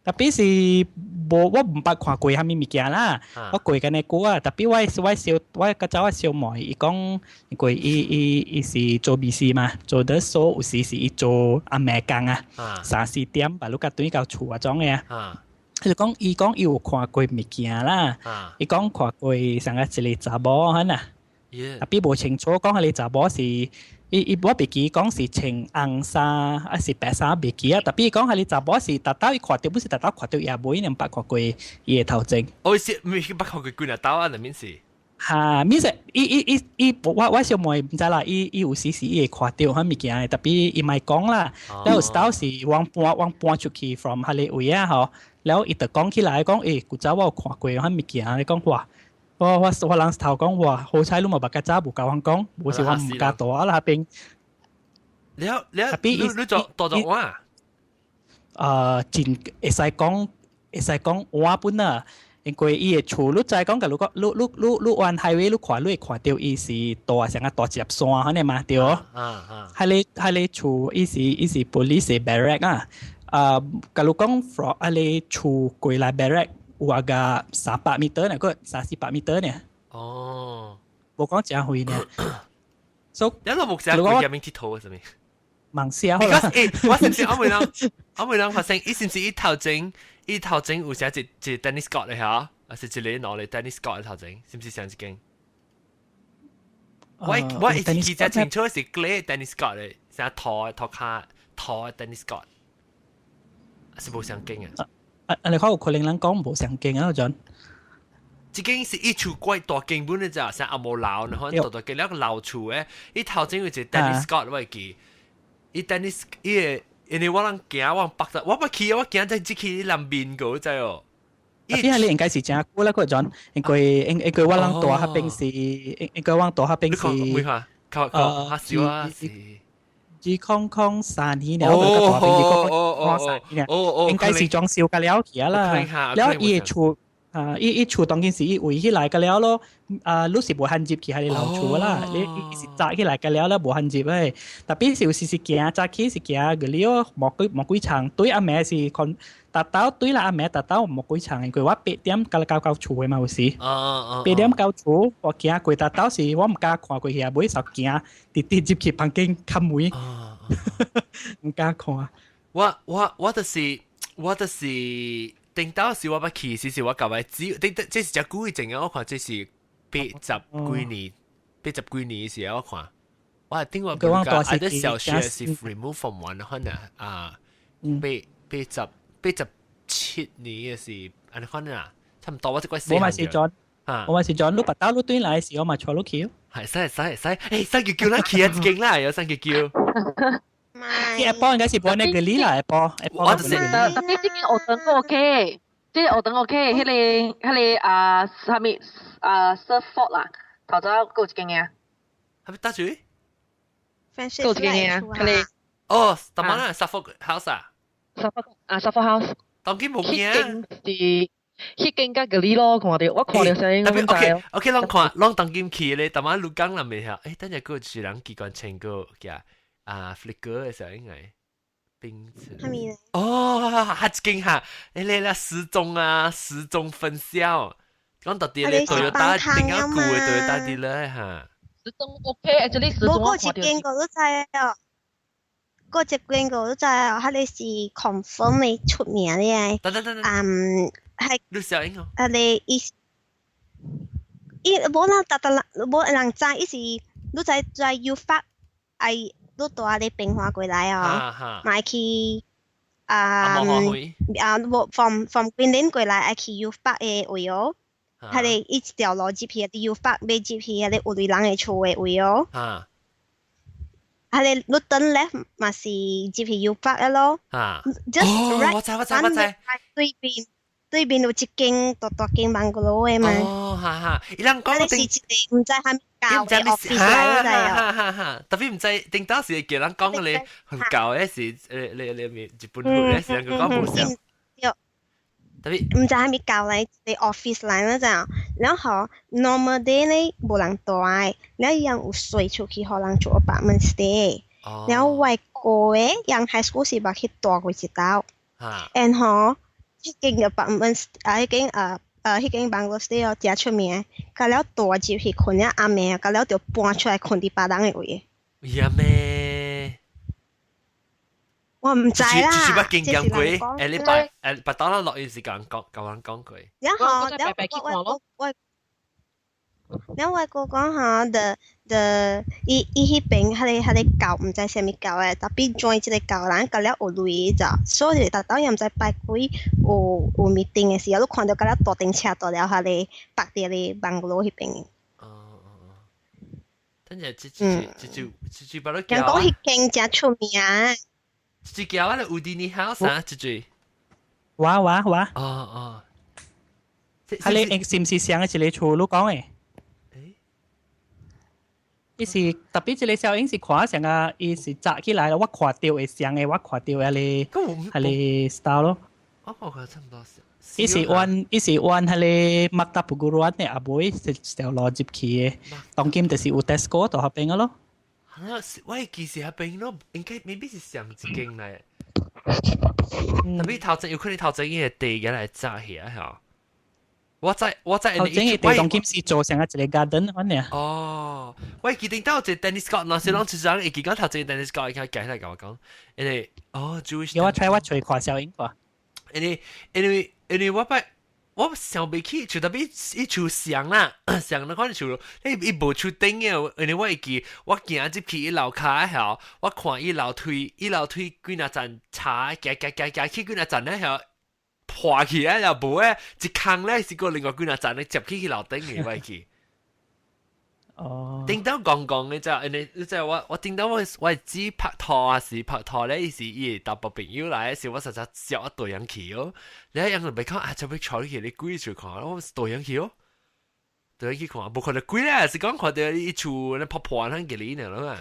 特別是無我毋捌看過啥物物件啦，我過緊呢久啊。特別我小我較早我小妹，伊講因為伊是做美事嘛，做得所有時是伊做暗暝工啊，三四點把你共轉到厝啊種的啊。佢就講伊講伊有看過物件啦，伊講看過上個一個查某哈呐，特別無清楚講彼個查某是。伊伊我袂記講是穿紅衫還是白衫袂記啊，特別講彼個查某是逐兜伊看到，不是逐兜看到也無，伊兩捌看過伊的頭前。哦，是毋是捌看過幾若兜啊？那面是。哈，面是伊伊伊伊，我小妹毋知啦，伊有時是伊會看到彼物件的，特別伊莫講啦。了有時兜是阮搬出去 from 彼個位啊吼，了伊就講起來講，欸，古早我有看過彼物件，你講哇。我人頭講哇，好彩你嘛捌較早無共阮講，無是我毋敢蹛啦彼邊。了了，你做蹛做碗？真會使講碗本啊，因為伊的厝，你知講，假如講，你沿 highway 你看，你會看到伊是蹛成個蹛一粒山，按呢嘛對？啊啊。彼個厝，伊是 police barrack 啊。啊，假如講 from 彼個厝過來 barrack。有啊個300 meter 呢，個三四百 meter 呢。哦，無講誠遠呢。所以，你都冇成日入面鐵頭係咪？盲寫好啦。 Because 我是毋是我未人發生，伊是毋是伊頭前有寫一 tennis court 的嚇，還是一个攞嚟 tennis court 的頭前，是毋是上一間？我一記得清楚是 clay tennis court 的，啥土土跤土 tennis court，是無相間啊？啊啊！你看有可能人講無相間啊，陣。這間是一厝怪大間本的咋，像阿毛樓，然後大大間了個老厝的，伊頭前有一個 tennis court 我會記，伊 tennis 伊個，因為我人行我北我捌去，我行在這去南面個知哦。啊，邊你應該是真久啦，個陣，因為我人住彼邊是，因為我人住彼邊是，幾下？靠靠，較少啊是。 2003年了，我個大邊2003年，應該是裝修個了去啊啦，了伊的厝。啊！伊厝當今是伊圍起來個了咯，啊，你是無限入去係老厝啦，你伊是紮起來個了啦，無限入誒。特別是有時是行早起是行個了，無幾層，對暗暝是看達到對啦，暗暝達到無幾層，因為我8點到到厝的嘛有時。8點到厝，我行過達到時，我毋敢看過去啊，尾時行直直入去房間開門，毋敢看。我就是。頂到時我捌去，時時我舊位只頂這是隻久以前啊，我看這是80幾年，80幾年時我看，我係頂我感覺，啊啲小學是 remove from one 可能啊，87年嘅時，按呢可能啊，差唔多我這個我嘛是轉，我嘛是轉，你拔刀你對來時，我嘛坐落去。係使使使，誒三叫叫咱去啊，一間啦，有三叫叫。 Apple 應該是播那個你啦，Apple Apple。我就是。特別這間學堂 OK，這個學堂 OK，彼個啊，啥物啊，Surford 啦，頭早閣有一間嘅。係咪打住？閣有一間嘅，彼個。哦，當然啦，Suffolk House 啊。 Suffolk 啊，Suffolk House。當今無見。是彼間較個你咯，看到我看到聲音。特別 OK OK，攏看，攏當今去咧，當晚鹿港人未曉，誒，等陣閣有一人機關槍個叫。啊，Flickr 的時候應該冰城。哦，哈一間哈，誒你啦時鐘啊，時鐘分銷，講到底咧 Toyota 頂較舊的 Toyota dealer 哈。時鐘 OK，actually 時鐘我過一間個都知哦，過一間個都知哦，佢哋是 confirm 的出名的。等等等等。嗯，係。你小英哦。啊，你伊伊無人逐逐人無人知，伊是你知在誘發愛。你蹛咧變化過來哦，嘛去啊啊，無 from 雲林過來愛去油北的位哦，佢哋一條路入去，油北欲入去，彼个有類人的厝的位哦。啊，你你轉 left 嘛是入去油北的咯。Just right，我知我知我知。對面有一間大大間 bungalow 的嘛。哦，哈哈，伊人講是一個毋知蝦米教的 office 來的哦。哈哈哈，特別毋知頂當時叫人講咧，很舊的是你你你日本語的是人講無像。對。特別毋知蝦米教來一個 office 來那陣，然後 normal day 呢無人蹛的，然後伊人有稅出去，予人做 apartment stay。然後外國的人 high school 是捌去蹛過一道。然後。彼間 apartment 啊，彼間 bungalow stay 哦，誠出名。到了蹛入去睏了暗暝，到了就搬出來睏佇別人的位。呀咩？我毋知啦。就是捌經驗過，誒你白誒白當啦落雨時間講，舊人講過。然後，然後我然後我哥講吼，the the 伊伊彼邊彼個教毋知啥物教的，特別 join 這個教人，到了有鐳咋，所以逐晝也毋知拜幾有 meeting 的時候，你看到到了大頂車到了彼个北佇個 bungalow 彼邊。哦哦哦，等陣這這這這這這把你人講彼間誠出名。這叫我咧 Udini House 啊，這這。哇哇哇！哦哦。啊，你是毋是上一個厝你講的？伊是特別這個小英是看上啊，伊是紮起來了，我看到會像的，我看到彼個 style 咯。我看差唔多。伊是按彼個 Maktab Perguruan 的後尾是條路入去的，當今就是有 Tesco 到彼邊個咯。啊，我記是彼邊咯，應該未必是上一間來。特別頭前有可能頭前伊個地嘅來紮起來嚇。我知我知。頭前嘅地當今是做成一個 garden 可能。哦，喂，記得到一個 tennis court，那是攏出上，會記講頭前 tennis court，伊講來甲我講，因為哦，Jewish。有我 try 我揣看小英看。因為我捌我想袂起，就特別伊厝上啦，上那款厝，伊無厝頂嘅，因為我會記，我行入去伊樓跤吼，我看伊樓梯，伊樓梯幾若層茶，行行行行去幾若層咧，吼破起來了無誒，一空咧是過另外幾若層咧接起去樓頂嘅，我會記。哦，頂到講講嘅就，因為你知我頂到我只拍拖啊是拍拖咧，伊是伊會搭部朋友來，是我實在笑一對人去哦。你一樣就別講啊，就欲坐去你鬼厝看，我是對人去哦，對人去看，無看到鬼咧，是講看到伊厝咧破破咱給你呢啦嘛。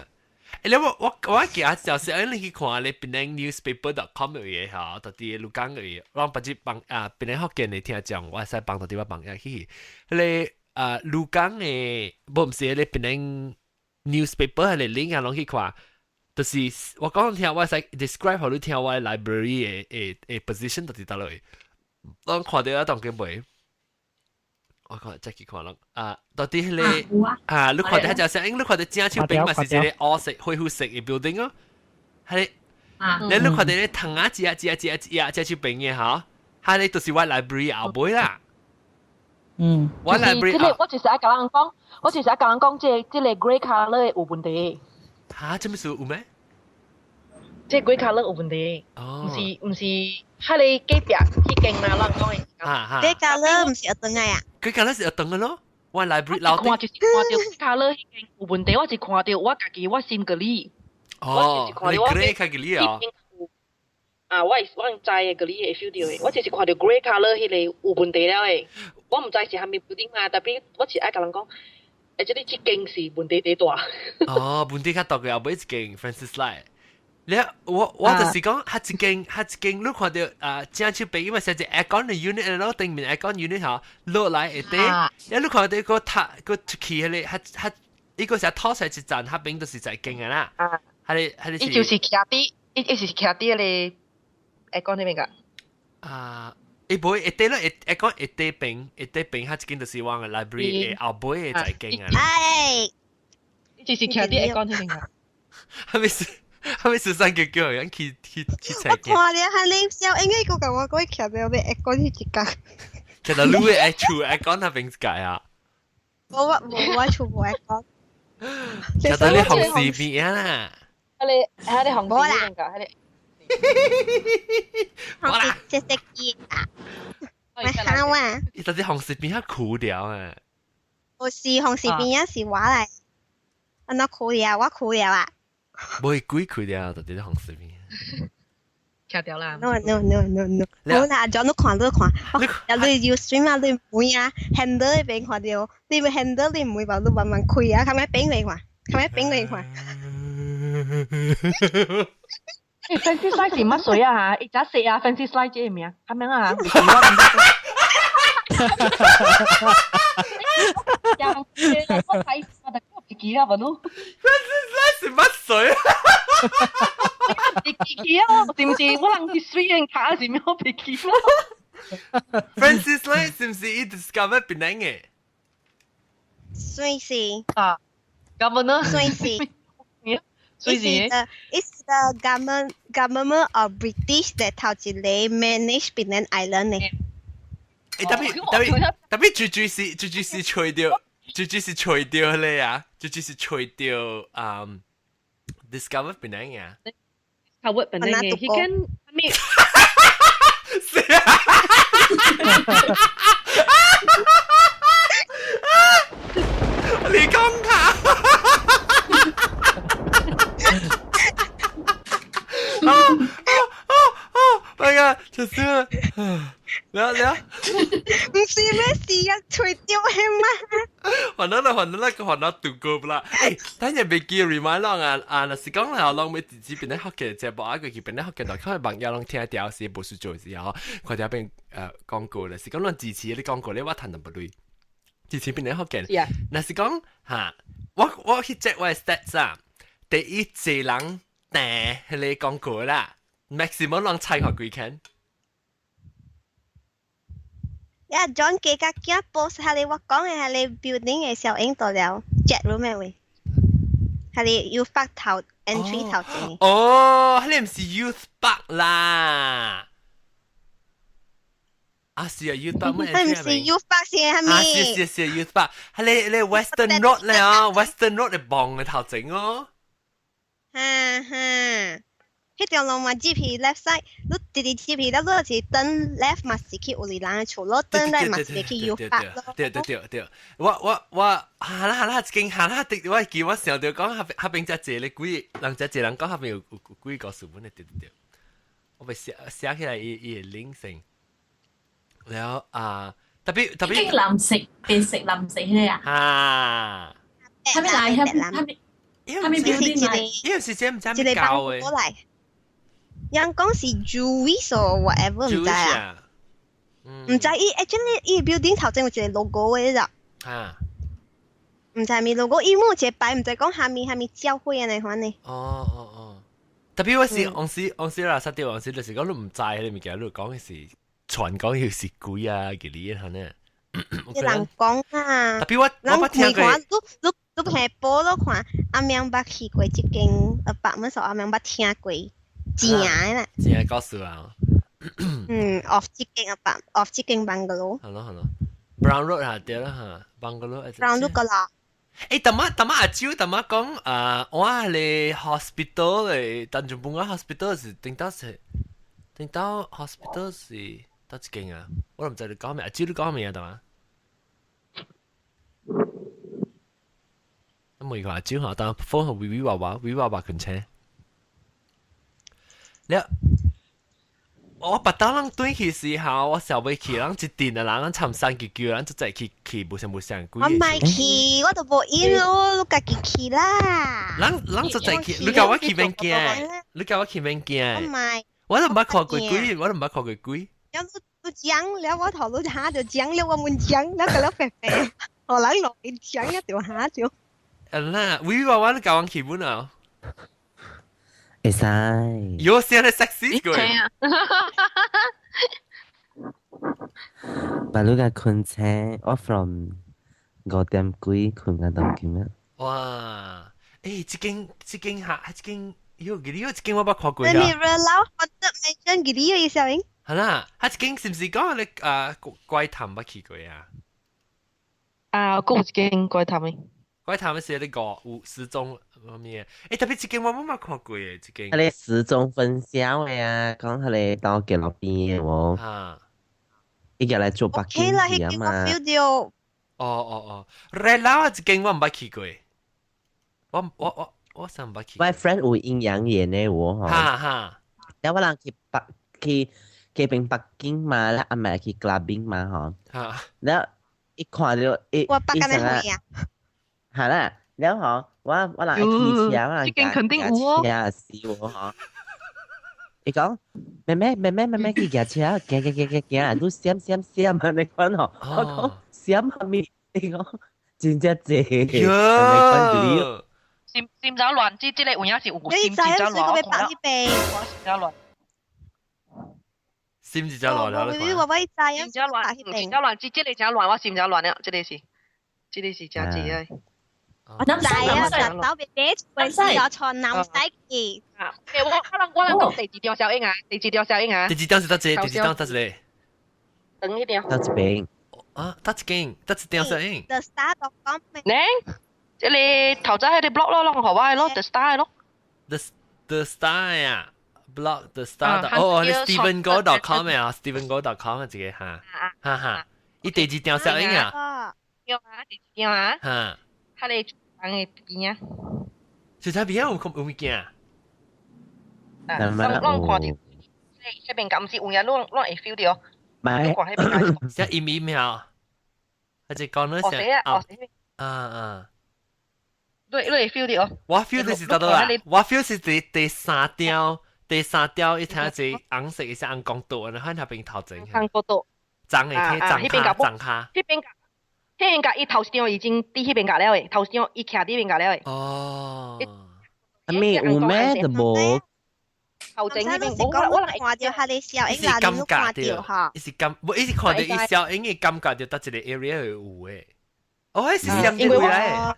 欸，你我記啊，就是你去看你檳城 newspaper.com 嘅嘢嚇，到底鹿港嘅嘢，我不知幫啊檳城福建嘅聽眾，我會使幫到啲我幫下去，迄個。啊，鹿港嘅，無毋是咧檳城 newspaper 係 link 啊，攏去看，就是我講聽，我會使 describe 予你聽我 library 嘅 position 到佇佗落，攏看到啊，當間袂，我看再去看咯，啊，到底彼個啊，你看到彼隻聲，你看到正手邊嘛是一個烏色灰灰色嘅 building 哦，係，你看到咧藤仔枝啊枝啊枝啊枝啊正手邊嘅吼，彼個就是我 library 後尾啦。嗯，我 library 我就是愛共人講，我就是愛共人講，這個 grey colour 有問題。嚇，這麼數有咩？這 grey colour 有問題。哦，毋是，彼個隔壁彼間嘛，人講的。哈哈。 grey colour 毋是學堂的啊？ grey colour 是學堂的咯。我 library 樓看就是看到 grey colour 彼間有問題，我是看到我家己我心個理。哦，你 grey 較個理啊？啊，我知的個理會 feel 到的，我就是看到 grey colour 彼個有問題了的。我毋知是啥物 building 嘛，tapi 我是愛共人講，欸，這個這間是問題最大。哦，問題較大嘅後尾一間 Francis Lai。你我就是講，彼一間彼一間，你看到啊，正手邊因為寫一 aircon 的 unit 咯，頂面 aircon unit 吼落來會底，你看到個塔個出去彼個，彼彼伊個是拖出來一層，彼邊就是在間的啦。啊，彼個伊就是徛佇，伊是徛佇彼個 aircon 彼邊個。啊。伊無會底咯，會講會底邊，會底邊，彼一間就是我的 library 的後尾的在間啊。哎，伊就是徛佇 aircon 彼邊個。係咪十三叫叫人去我看了彼你小應該個共我講徛佇欲 aircon 彼一間。其實你會厝 aircon 彼邊一間啊？無我無我厝無 aircon。其實你紅絲邊啊？彼個紅絲邊個，彼個。紅絲色色機啊！咪好啊！伊到底紅絲邊較苦掉啊？無是紅絲邊啊，是我來。按怎苦了？我苦了啊！無會鬼苦掉，到底紅絲邊。徛掉啦！No no no no no！好啦，將你看你看，啊你要stream 啊，你唔會啊，handle 彼邊看到，你 handle 你唔會話你慢慢開啊，較咩邊嚟看，較咩邊嚟看。欸，Francis Lai 是乜水啊？嚇，伊咋識啊？Francis Lai 這個名，咁樣啊？我睇我就唔記啦，唔儂。 Francis Lai 是乜水啊？唔記啊，是唔是？我人是水人卡是咩？我唔記啦。 Francis Lai 是唔是伊 discover 檳城嘅？算是。啊，咁樣算是。所以 It's the government of British 嘅頭一個 manage Penang Island 呢。欸，特別最最是吹掉，最最是吹掉咧啊！最最是吹掉discover Penang 啊。discover Penang 嘅，彼間咩？是啊！你講下。啊啊啊啊！哎呀，就是了了，唔是咩事啊？吹掉係嘛？還到啦，還到啦，個還到度過啦。欸，等陣別記 remind 攏啊啊！若是講啦，攏欲自己變得學嘅節目啊，個去變得學嘅，看網頁攏聽掉是無需做時候，看條變廣告咧，是講攏支持你廣告咧，我趁淡薄鐳。支持變得學嘅，若是講哈，我去 check 我的 stats 啊，第一濟人訂彼個廣告啦，maximum 攏猜看幾間？呀，John 記甲驚 post 係你我講嘅係你 building 嘅小影到了 chat room 嘅位，係你要發頭 entry 頭前。哦，你唔是 Youth Park 啦。啊是啊，Youth Park 乜佢唔是 Youth Park 先係咪？啊是是是 Youth Park，係你 Western Road 咧哦，Western Road 你望嘅頭前哦。哈哈，彼條路嘛入去 left side，你直直入去了，你就是轉 left 嘛是去有里人嘅厝，你轉 right 嘛是去 Youth Park 咯。對對對對，我行啦行啦，一間行啦，滴我記我想到講下下邊只坐咧幾人只坐人講下邊有幾個書本嘅，對對對，我被寫寫起來伊伊嘅 link 先。แล้ว啊，特別特別。經藍色，變色藍色迄個啊。啊。係咪來？係咪？係咪 building 來？因為是這唔知咩教嘅。過來。人講是 Jewish or whatever 唔知啊。唔知伊 actually 伊 building 頭前有一個 logo 嘅咋。啊。唔知咩 logo，伊冇一個牌，唔知講蝦米蝦米教會按呢款呢。哦哦哦。特別我是往時往時啦，實啲往時就是講你唔知你物件，你講嘅是傳講要是鬼啊，嘅你係呢。人講啊。特別我捌聽過。你你你平報你看，阿明捌去過這間apartment 時，阿明捌聽過正的啦。正的故事啊。嗯，of 這間 apartment，of 這間 bungalow。係咯係咯，Brown Road 下對啦嚇，bungalow。 Brown Road 個啦。誒，淡仔淡仔阿蕉淡仔講啊，我係 hospital 嚟，丹絨布亞 hospital 是頂到是頂到 hospital 是佗一間啊？我都唔知你講咩，阿蕉你講咩啊？淡仔？咁問佢阿蕉嚇，但風係微微娃娃，微娃娃近車。了，我別當人轉去時候，我想欲去，人一陣的人，參山去叫，人就再去去，無啥無啥。我唔係去，我都無閒咯，你家己去啦。人人就再去，你教我去免驚，你教我去免驚。我唔係，我都毋捌看過鬼，我都毋捌看過鬼。有你講了，我頭路下就講了，我們講了個了肥肥，我人落去講一條下就。啊啦，微娃娃你教我去本啊？會使。有聲咧 sexy 過。把你個困醒，我 from 5點幾困到當今啊。哇！欸，這間這間下，這間喲，記得這間我捌看過啊。你熱鬧，我得沒真記得有小英。係啦，啊，這間是毋是講你啊怪談捌去過啊？啊，閣有一間怪談的。怪談是你個有失蹤咩？欸，特別這間我冇捌看過誒，這間。佢哋時鐘分銷的啊，講佢哋到紀錄片的喎。啊。伊個來做北京去啊嘛。哦哦哦，熱鬧啊！這間我毋捌去過，我上毋捌去。我 friend 有陰陽眼的喎，吼。哈哈。了我人去北去去邊北京嘛，了阿媽去 clubbing 嘛，吼。哈。了一看到一，我北京的會啊。係啦，了吼，我人會騎車，我人駕車死我吼。伊講妹妹妹妹妹妹去駕車，行行行行行，你閃閃閃啊！你看吼，我講閃啥物？伊講真正濟。喲！閃閃走亂，這個有影是有閃走亂，我看了。我閃走亂。閃字走亂了，你我我知啊。閃走亂，閃走亂，這個真亂，我閃走亂了，這個是，這個是真濟的。我知啊，就走別別，我坐南西去。啊，我人講第二條小英啊，第二條小英啊。第二條是佗一個？第二條佗一個？等一點。佗一邊？啊，佗一間，佗一條小英。 The Star 都講咩？呢，這個頭先彼個 blog 咯，攏予我的咯，The Star 咯。 The Star 啊，blog The Star 哦，你 StephenGo.com 啊，StephenGo.com 啊，這個哈，哈哈，伊第二條小英啊。對啊，第二條啊。哈。彼個人的邊啊。就在邊有有物件？啊，攏攏看著，彼邊敢毋是有影，攏攏會 feel 著。唔係。看彼邊。寫 email，還是講你寫？哦，啊啊。你會 feel 著？我 feel 著是佗佗啊！我 feel 是第三條，第三條一聽是紅色，一是紅光道，然後喺那邊頭前。紅光道。髒的體髒卡髒卡。彼邊彼邊甲伊頭張已經佇彼邊甲了的，頭張伊徛佇彼邊甲了的。哦。阿咩有咩就無？頭前那邊，我我看著彼个小伊影啦，是感你看覺著吼。伊是感，無伊是看著伊小影嘅感覺著佗一個 area 會有的。哦，彼是上一位來。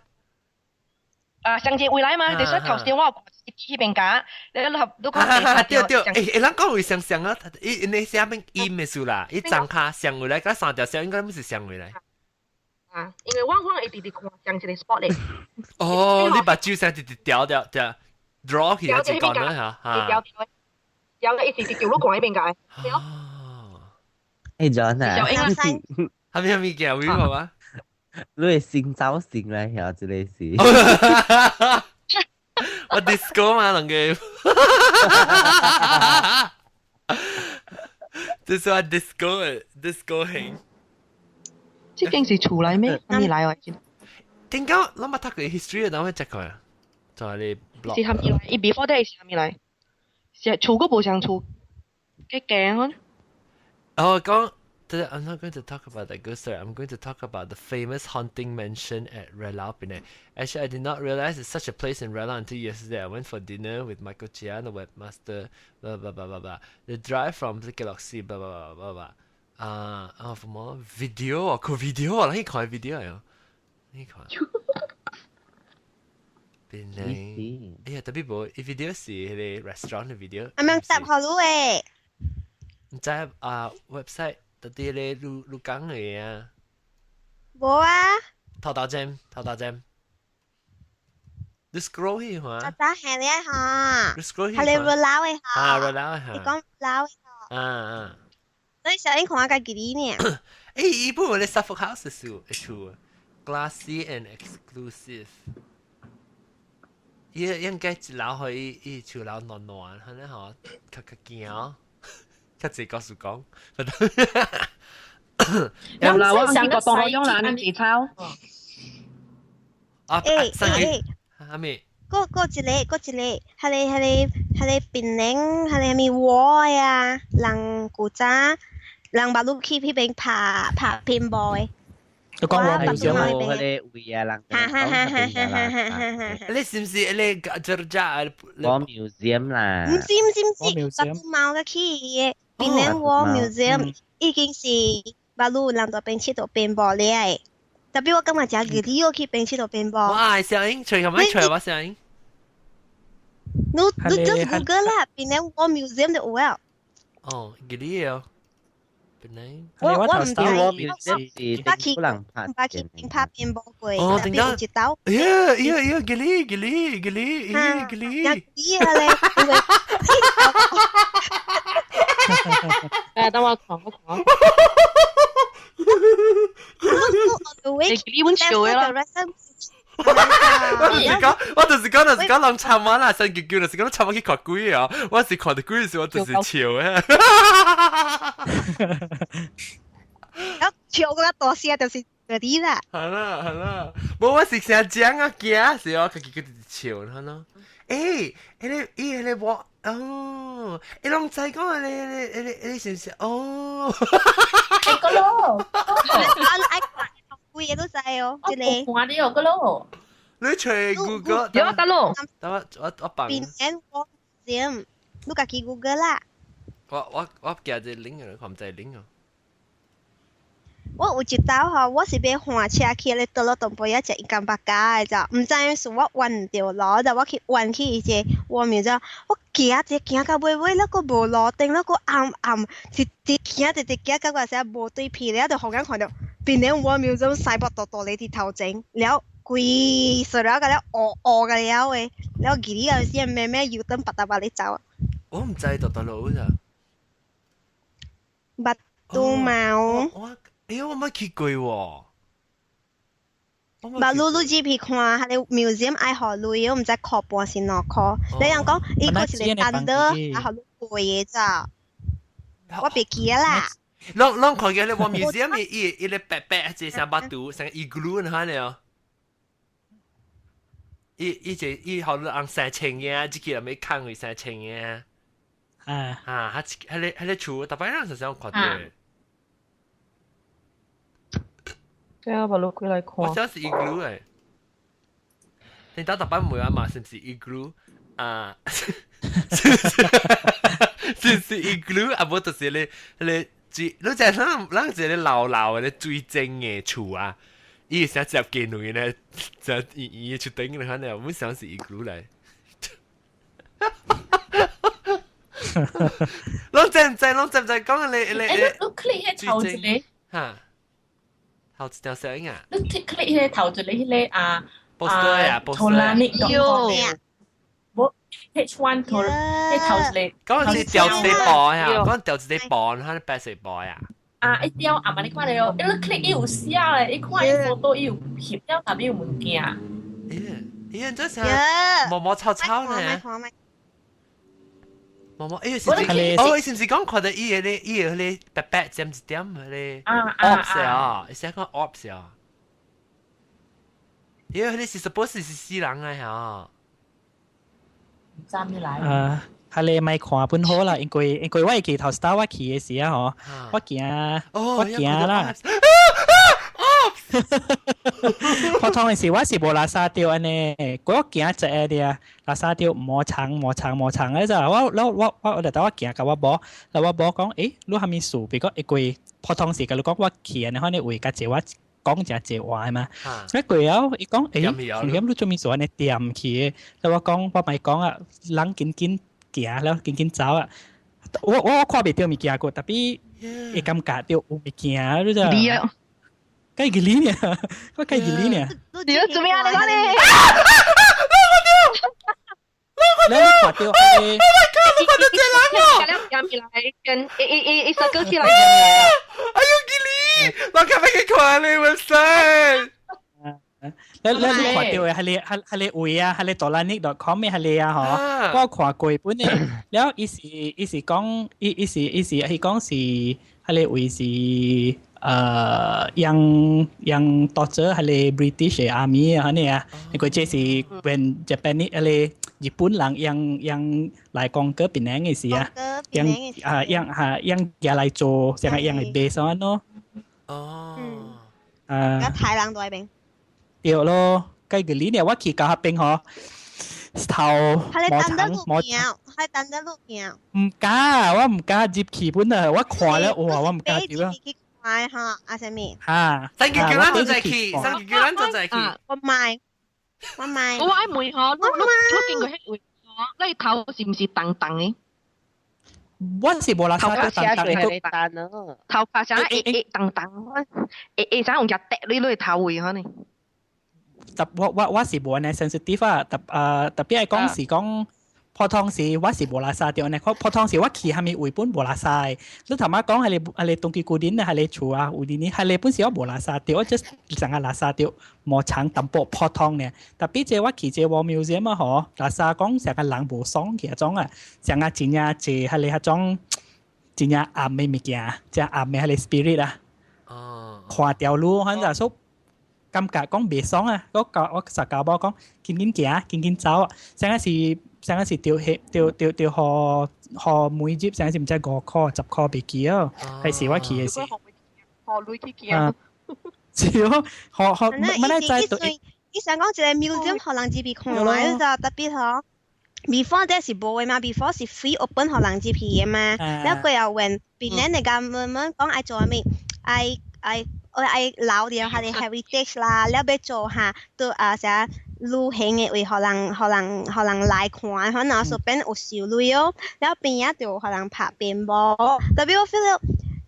啊，上一位來嘛，就是頭先我有看彼邊家，你你你講對對，欸欸，咱講為上上啊，伊那寫邊音的事啦，伊張卡上回來，佮三條小應該毋是上回來。啊，因為我會直直看上一個 spot 咧。哦，你目睭聲直直調調調 draw 起來一個啦嚇。調調調，一直直調你看彼邊家。對哦。欸 John 啊，小英啊，啥物啥物件？為什麼？你會新造型來曉這個是。我 disco 嘛，兩個。這是我 disco disco 型。這間是厝內咩？啥物來啊？點解我捌讀過 history，等我 check 看啊。就係你 blog。是啥物來？伊 before that 是啥物來？是厝閣無相厝，幾間。哦，講。I'm not going to talk about that ghost story. I'm going to talk about the famous haunting mansion at Relau, Penang. Actually, I did not realize it's such a place in Relau until yesterday. I went for dinner with Michael Chia, the webmaster, blah, blah, blah, blah, blah. The drive from the Galaxy, blah, blah, blah, blah, blah. 啊啊，什麼 video 啊？看 video 啊？你看 video 啊？你看。檳城，哎呀，特別無，伊 video 是彼个 restaurant 的 video。阿明答好路誒。毋知啊，website。特啲咧，你你講的啊？無啊。頭頭針，頭頭針。你 scroll 去看。早早係咧嚇。你 scroll 去。係你 roll 的嚇。啊，roll 的嚇。你講 roll 的嚇。啊啊。你小英看家己呢？欸，伊本有咧 Suffolk House 厝，厝，classy and exclusive。伊應該一樓予伊伊厝樓暖暖，可能吼較較驚。較濟故事講。有啦，我見過當用啦，你自抄。啊，欸欸，啥物？嗰嗰一個，嗰一個，彼个彼个彼个檳城，彼个啥物鍋啊，人古早人捌入去彼邊拍拍拼搏的。你講我冇想喎，彼個位啊，人。哈哈哈哈哈哈哈！你是毋是彼个這只？我 museum 啦。毋是毋是毋是，捌貓個去的。檳城 War Museum 已經是捌有人佇邊佚佗拼搏咧。特別我感覺誠熱，你又去邊佚佗拼搏。哇！小英，吹什麼吹我小英？你你就是 Google 啦，檳城 War Museum 就有了。哦，記得哦。檳城。我我毋知，我是捌去捌去邊拍拼搏過，特別有一道。哎呀哎呀哎呀！記得記得記得記得。記得咧，因為。誒，等我看我看。你你阮笑的啦。我就是講，我就是講，就是講人參我啦，新叫叫就是講參我去看鬼啊！我是看著鬼時，我就是笑的。笑個大聲就是嗰啲啦。係啦係啦，無我是成日講啊驚時，我家己就是笑，係咯。欸，彼个伊彼个我哦，伊攏知講你你你你是毋是哦？欸，個咯，我愛看鬼個都知哦，這個。看你哦，個咯。你揣 Google，有得咯。等我我我放。檳城 War Museum，你家己 Google 啦。我我我寄一個 link 啊，看毋知 link 哦。我有一道吼，我是欲換車去咧，倒落東北仔食伊間白家的咋，毋知是我彎毋著路，就我去彎去伊個我廟咋，我行一行到尾尾，那閣無路燈，那閣暗暗，直直行直直行到我時無對皮了，就予人看著檳城我廟種西北大大咧佇頭前，了規塑料甲了烏烏甲了的，了記哩個時慢慢油燈白搭白咧走。我毋知大大路咋。捌拄貓。欸，我捌去過喎。捌你你入去看，彼个 museum 愛予鐳，我毋知箍半是兩箍。你人講伊閣一個單刀，愛予你背的咋？我袂記得啦。攏攏看見咧，我 museum 伊伊咧白白一個啥巴肚，像 igloo 那款哦。伊伊一伊予你紅三千元，這個人欲空去三千元。啊啊！彼彼个彼个厝，逐擺人實際看著。對啊，把路過來看。我想是 igloo 誒，你打逐擺問我嘛，是毋是 igloo 啊？是是 igloo 啊，無就是咧咧水，你知咱咱一个老老的水晶的厝啊，伊成接近兩個就圓圓的出頂咧，可能我想是 igloo 來。攏知毋知？攏知毋知？講你你你你 click 迄頭一個，哈，頭一條聲啊！你 click 迄個頭一個迄個啊啊，托拉尼講無 H one 托，迄頭一個。講是掉一個波呀，講掉一個波，佢白色波呀。啊！一掉啊嘛，你看到，一你 click 伊有寫咧，伊看伊 photo 伊有翕了，內面有物件。咦咦，這啥？毛毛草草呢？毛毛，欸，是唔是？哦，是唔是講看到伊個咧，伊個咧白白點一點個咧？orbs 啊，是講 orbs 啊。因為你是 suppose 是死人啊嚇。唔知咩來？啊，係你咪看本好啦，因為我會記頭先我去的時啊，嗬，我行我行啦。普通的時我是無垃圾掉按呢，我行一個的垃圾掉無長無長無長的咋，我我我我就等我行甲我某，然後我某講，欸，你啥物事？別個一過普通時甲你講我去按呢，反正話較濟我講誠濟話嘛。一過後伊講，欸，點你做物事按呢掂去？然後我講我咪講啊，人緊緊行，然後緊緊走啊。我我看袂著物件過，特別會感覺著有物件，你知？計幾年呢？我計幾年呢？你做咩啊？你講你？我你看到？Oh my god！你看到這人哦！入起來，跟一一一一首歌起來。哎呦，幾年？我今日去看你 website。你你你看到的係你係係你位啊，係你 dolanic.com 嘅係你啊，嗬？我看過本嘅，然後伊是伊是講伊伊是伊是伊講是係你位是。用用讀者係你 British 的 army 啊，呢啊，因為這是 when Japanese 係你日本人用用來講過檳城的時啊，用啊用啊用寄來做，成個用來 base 安咯。哦。啊。甲台人在邊。對咯，計個呢年我去到彼邊嗬，頭係你等得路行，係等得路行。唔敢，我唔敢入去本啊！我看了哇，我唔敢入啊。買哈，阿啥物？哈，三個叫咱做在去，三個叫咱做在去。我買，我買。我愛問嗬，你你你見過彼位嗬？你頭是毋是重重的？我是無垃圾都重重的，頭髮啥會會重重，會會啥用只滴你落頭位可能。特我我我是無按呢 sensitive 啊，特啊特別係講是講。普通時我是無垃圾掉呢，普通時我去蝦米位本無垃圾。你頭仔講係你係你東基古典係你厝啊，有啲呢係你本時我無垃圾掉，我 just 成個垃圾掉，無長淡薄普通呢。特別這我去這 War Museum 啊，嗬，垃圾講成個人無爽起種啊，成個真正濟係你彼種真正暗的物件，真暗的係你 spirit 啊。哦。看條路，反正說。感覺講袂爽啊！我教我實教某講，緊緊行，緊緊走啊！成個是成個是掉去掉掉掉，予予每入成個是毋知5箍10箍袂記哦。係時我去的時。予鐳去行。是哦，予予乜咧在？伊想講一個 museum 予人入去看，就特別嗬。Before 這是無的嘛，before 是 free open 予人入去的嘛。了過後when 檳城的 government 講愛做啥物，愛愛。我愛留著彼个 heritage 啦，了欲做哈，都啊啥旅行的位，予人予人予人來看，可能順便有收鐳哦。了邊仔就予人拍鞭毛，特別我 feel 到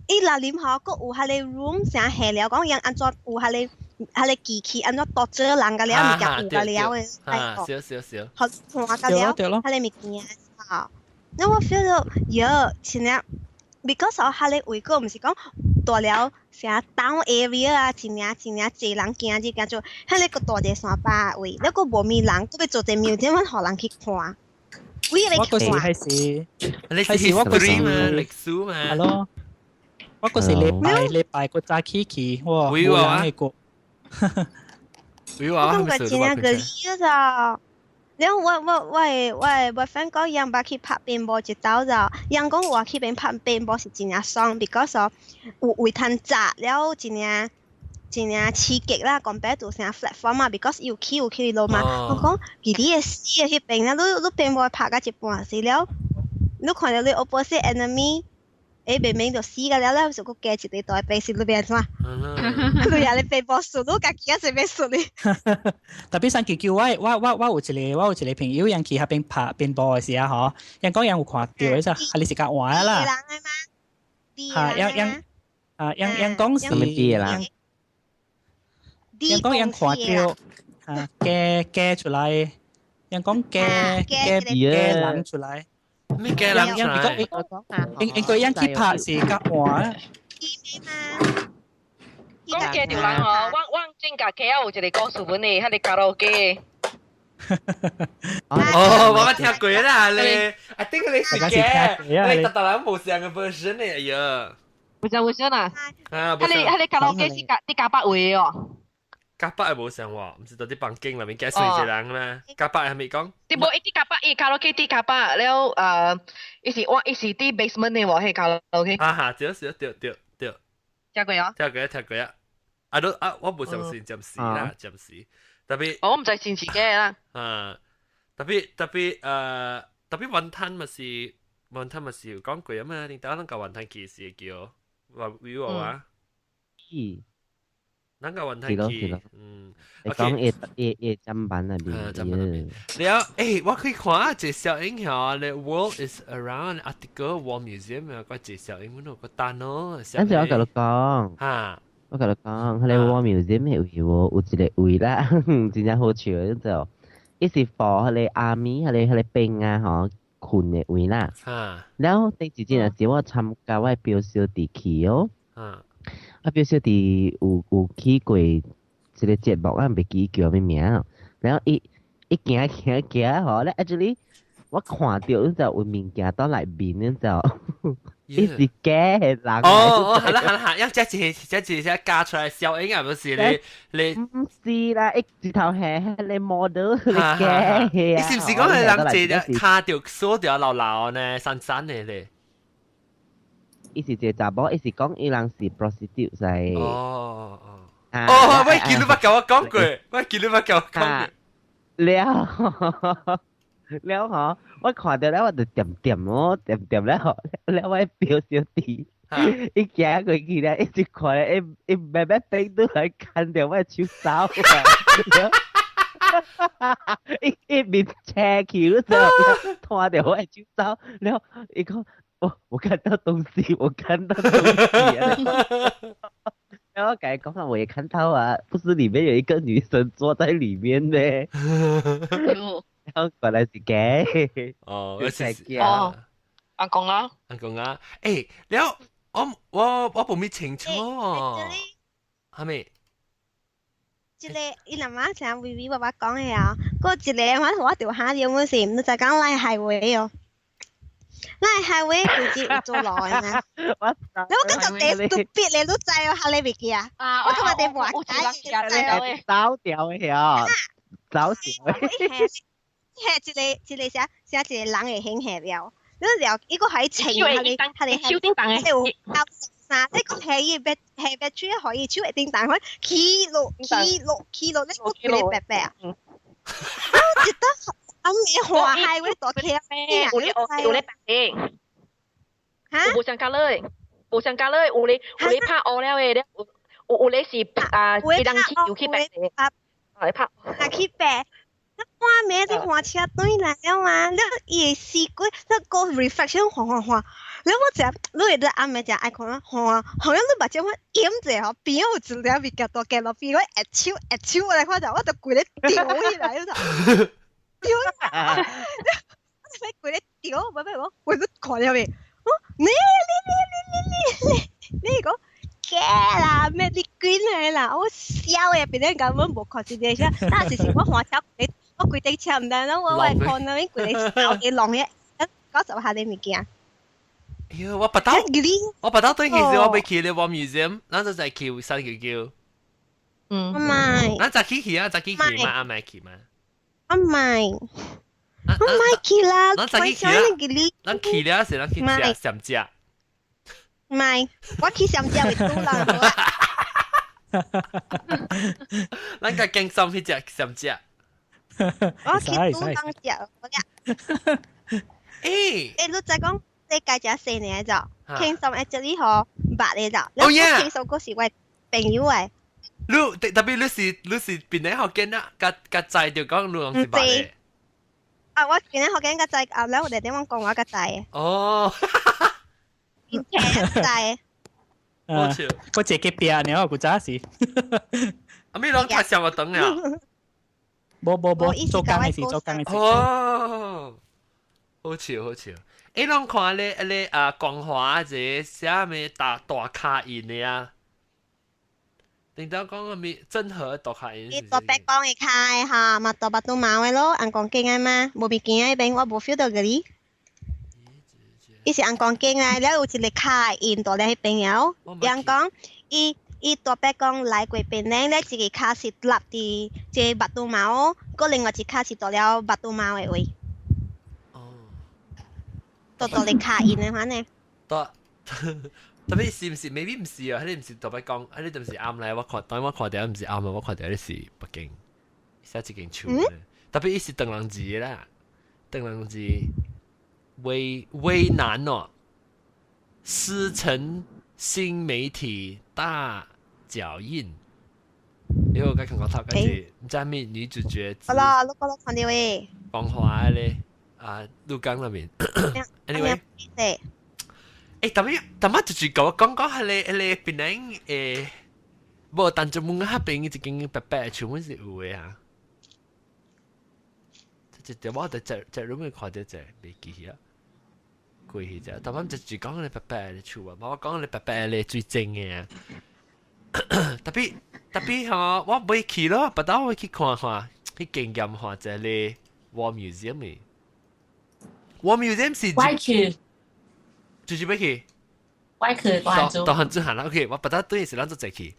伊若啉吼，閣有彼个 room 啥下了，講用按怎有彼个彼个機器按怎剁做人個了物件有個了的，少少少，好看個了，彼个物件吼。那我 feel 到喲，真正。because 我彼个位閣毋是講大了啥 town area 啊，真正真正濟人行入行出，彼個閣大一個山巴位，你閣無物人，閣欲做一個 museum，予人去看。我嗰時係是，係是我嗰時嘛，歷史嘛。係咯，我嗰時禮拜禮拜個早起去，哇，無人的個。我感覺真正個理咋。了我我我的我的 boyfriend 講，伊捌去拍乒乓一道咋，伊講我去邊拍乒乓是真正爽，because 有位通紮了真正真正刺激啦，compare to 成 flat form 嘛，because 有起有起落嘛。我講佢哋嘅死嘅彼邊啦，你邊無拍到一半時了，你看到你 opposite enemy，明明就死個了，了就閣加一個大兵是你變怎？你也你被無輸，你家己也隨便輸你。特別上期叫我有一個朋友，𪜶去彼邊拍乒乓嘅時候，嗬，𪜶講𪜶有看到嘅啫，係你是較換啦。嚇，𪜶 𪜶啊，𪜶 𪜶講是，𪜶 𪜶講𪜶看到啊，加加出來，𪜶講加加加人出來。咩加人出來？應應該𪜶去拍是較換。講加條人吼，我正甲家有一個故事本的，彼個卡拉 OK。哦，我捌聽過啦，你，啊，頂個你是假，你特特人無相嘅 version 呢，哎呀。有啥有啥啊？啊，彼個卡拉 OK 是加佇加北位哦。加北係無相喎，毋是佇佇房間內面加水一個人咩？加北係咪講？佇無伊佇加北，伊卡拉 OK 佇加北了，伊是佇 basement 的喎，彼卡拉 OK。啊哈，對對對對對。聽過啊？聽過聽過啊！啊都啊，我無相信暫時啦，暫時。特別我毋知是毋是假啦。啊，特別雲吞咪是雲吞咪是有講過啊嘛？你等咱個雲吞其實叫話語話。咦？咱個雲吞去，嗯，你講會砧板那邊，砧板那邊。了，我可以看一個小影響，The World is Around Article War Museum 啊，個一個小影阮有個單咯。等陣我共你講，我共你講，彼个 War Museum 彼位無有一個位啦，真正好笑，就伊是 for 彼個 army 彼個兵啊吼，睏的位啦。然後第一陣時我參加我表小弟去哦。我表小弟有去過一個節目，我袂記叫啥物名。然後伊伊行行行吼，咧 actually 我看到就有物件佇內面，就伊是假的人。哦哦，係啦係啦係，因這一這加出來效應啊，不是你你？毋是啦，伊直頭係彼个 model 你假的。你是毋是講係人這跤著鎖著老老呢，散散的咧？伊是一個查某，伊是講伊人是 prostitute 使。哦哦。哦，我記你捌共我講過，我記你捌共我講過。了了吼，我看著了我就恬恬哦，恬恬了，了我表小弟，伊行過去咧，一直看咧，伊伊慢慢轉倒來牽著我手走啊，伊伊面斜去，你知拖著我的手走，了伊講。我看到東西，我看到東西。然後共伊講我也看到啊，不是裡面有一個女生坐在裡面呢。然後原來是假。哦，是假。哦，阿公啊，阿公啊，了我無咪清楚，係咪？這個伊阿媽像微微爸爸講的啊，嗰一個我我就嚇到，本是，你就講來 highway 哦。咱 highway 規日有做路的嘛？你我感覺第 stupid 咧，你知哦，哈你袂記啊？我感覺第活該走掉的哦，走掉的。係一個一個啥啥一個人會顯下了，你了伊個還穿，他的手頂動的，有衫，你講係伊別係別吹，可以手會頂動，可起落起落起落，你個叫你白白啊？我覺得。啊！你花海會大起，有咧有咧白的，哈？無相加嘞，無相加嘞，有咧拍烏了的，有咧是啊，伊人去又去白的，啊，拍啊去白，你半暝你換車轉來了嘛？你伊會死鬼，你個 reflection 晃晃晃，你我食，你會得暗暝食愛看晃，好像你目睭我掩者吼，邊有一粒物件大家落邊，我一手一手我來看就，我就規咧丟起來，就。丟，你規咧丟，唔唔我，我都看了未？哦，你你你你你你你講假啦，咩你滾來啦！我笑的，別人根本無看這個啥，但是是我換車，我規台車毋知，我我看那邊規个笑的弄的，90下的物件。哎呦，我不到，我不到對其實我欲去咧，我 museum，咱就在去三九九。唔係。咱早起去啊，早起去嘛，暗暝去嘛。我唔係，我唔係去啦，咱早起去啦，咱去了是咱去食閃食。唔係，我去閃食會拄人。咱個驚心彼隻上隻。我去賭當隻，我只。欸，欸，你知講世界真細呢就，輕鬆一隻你嗬捌的就，哦耶，輕鬆嗰是我朋友的。你特別你是邊個福建啊？佮佮知就講你攏是捌的。啊，我邊個福建佮知啊，然後我哋點樣講我佮知的。哦。邊聽知。好笑。我自己壁呢，我古早是。啊，咪攏太上個等了。無無無，做工的時做工的時。哦，好笑好笑。欸，攏看咧咧啊，光華這啥物大大卡印的啊？頂頭講個咩鄭和大卡印？伊大白光會開哈，嘛大白都毛的咯，紅光景的嘛，無物件彼邊我無 feel 到個哩。伊是紅光景啊，了有一個卡印佇咧彼邊了，人講伊伊大伯公來過檳城咧，一個跤是立佇這個巴都貓，閣另外一跤是佇了巴都貓的位。哦。都佇咧跤印的款呢。特特別是毋是？maybe 毋是啊，彼個毋是大伯公，彼個就是啱來。我看，當我看著毋是啱啊，我看著彼是北京，寫一間厝。特別伊是唐人字的啦，唐人字為為難哦，師承新媒體大腳印。因為我剛看過頭，跟住毋知咩女主角。好啦，你講看到誒。光華咧，啊，鹿港那邊。Anyway。欸，特別特別就是講講講彼個彼個檳城誒，無但就問下邊一間白白的樹，阮是有的啊。這這我佇這這裡面看到這袂記去啊。過去者，特別就是講彼白白的樹啊，我講彼白白的水晶的啊。特別特別吼，我袂去咯，不但我去看看，去經驗看這個 War Museum 的。War Museum 是。我去。就是欲去。我去，我做。到很做行啦，OK，我不但對是咱做齊去，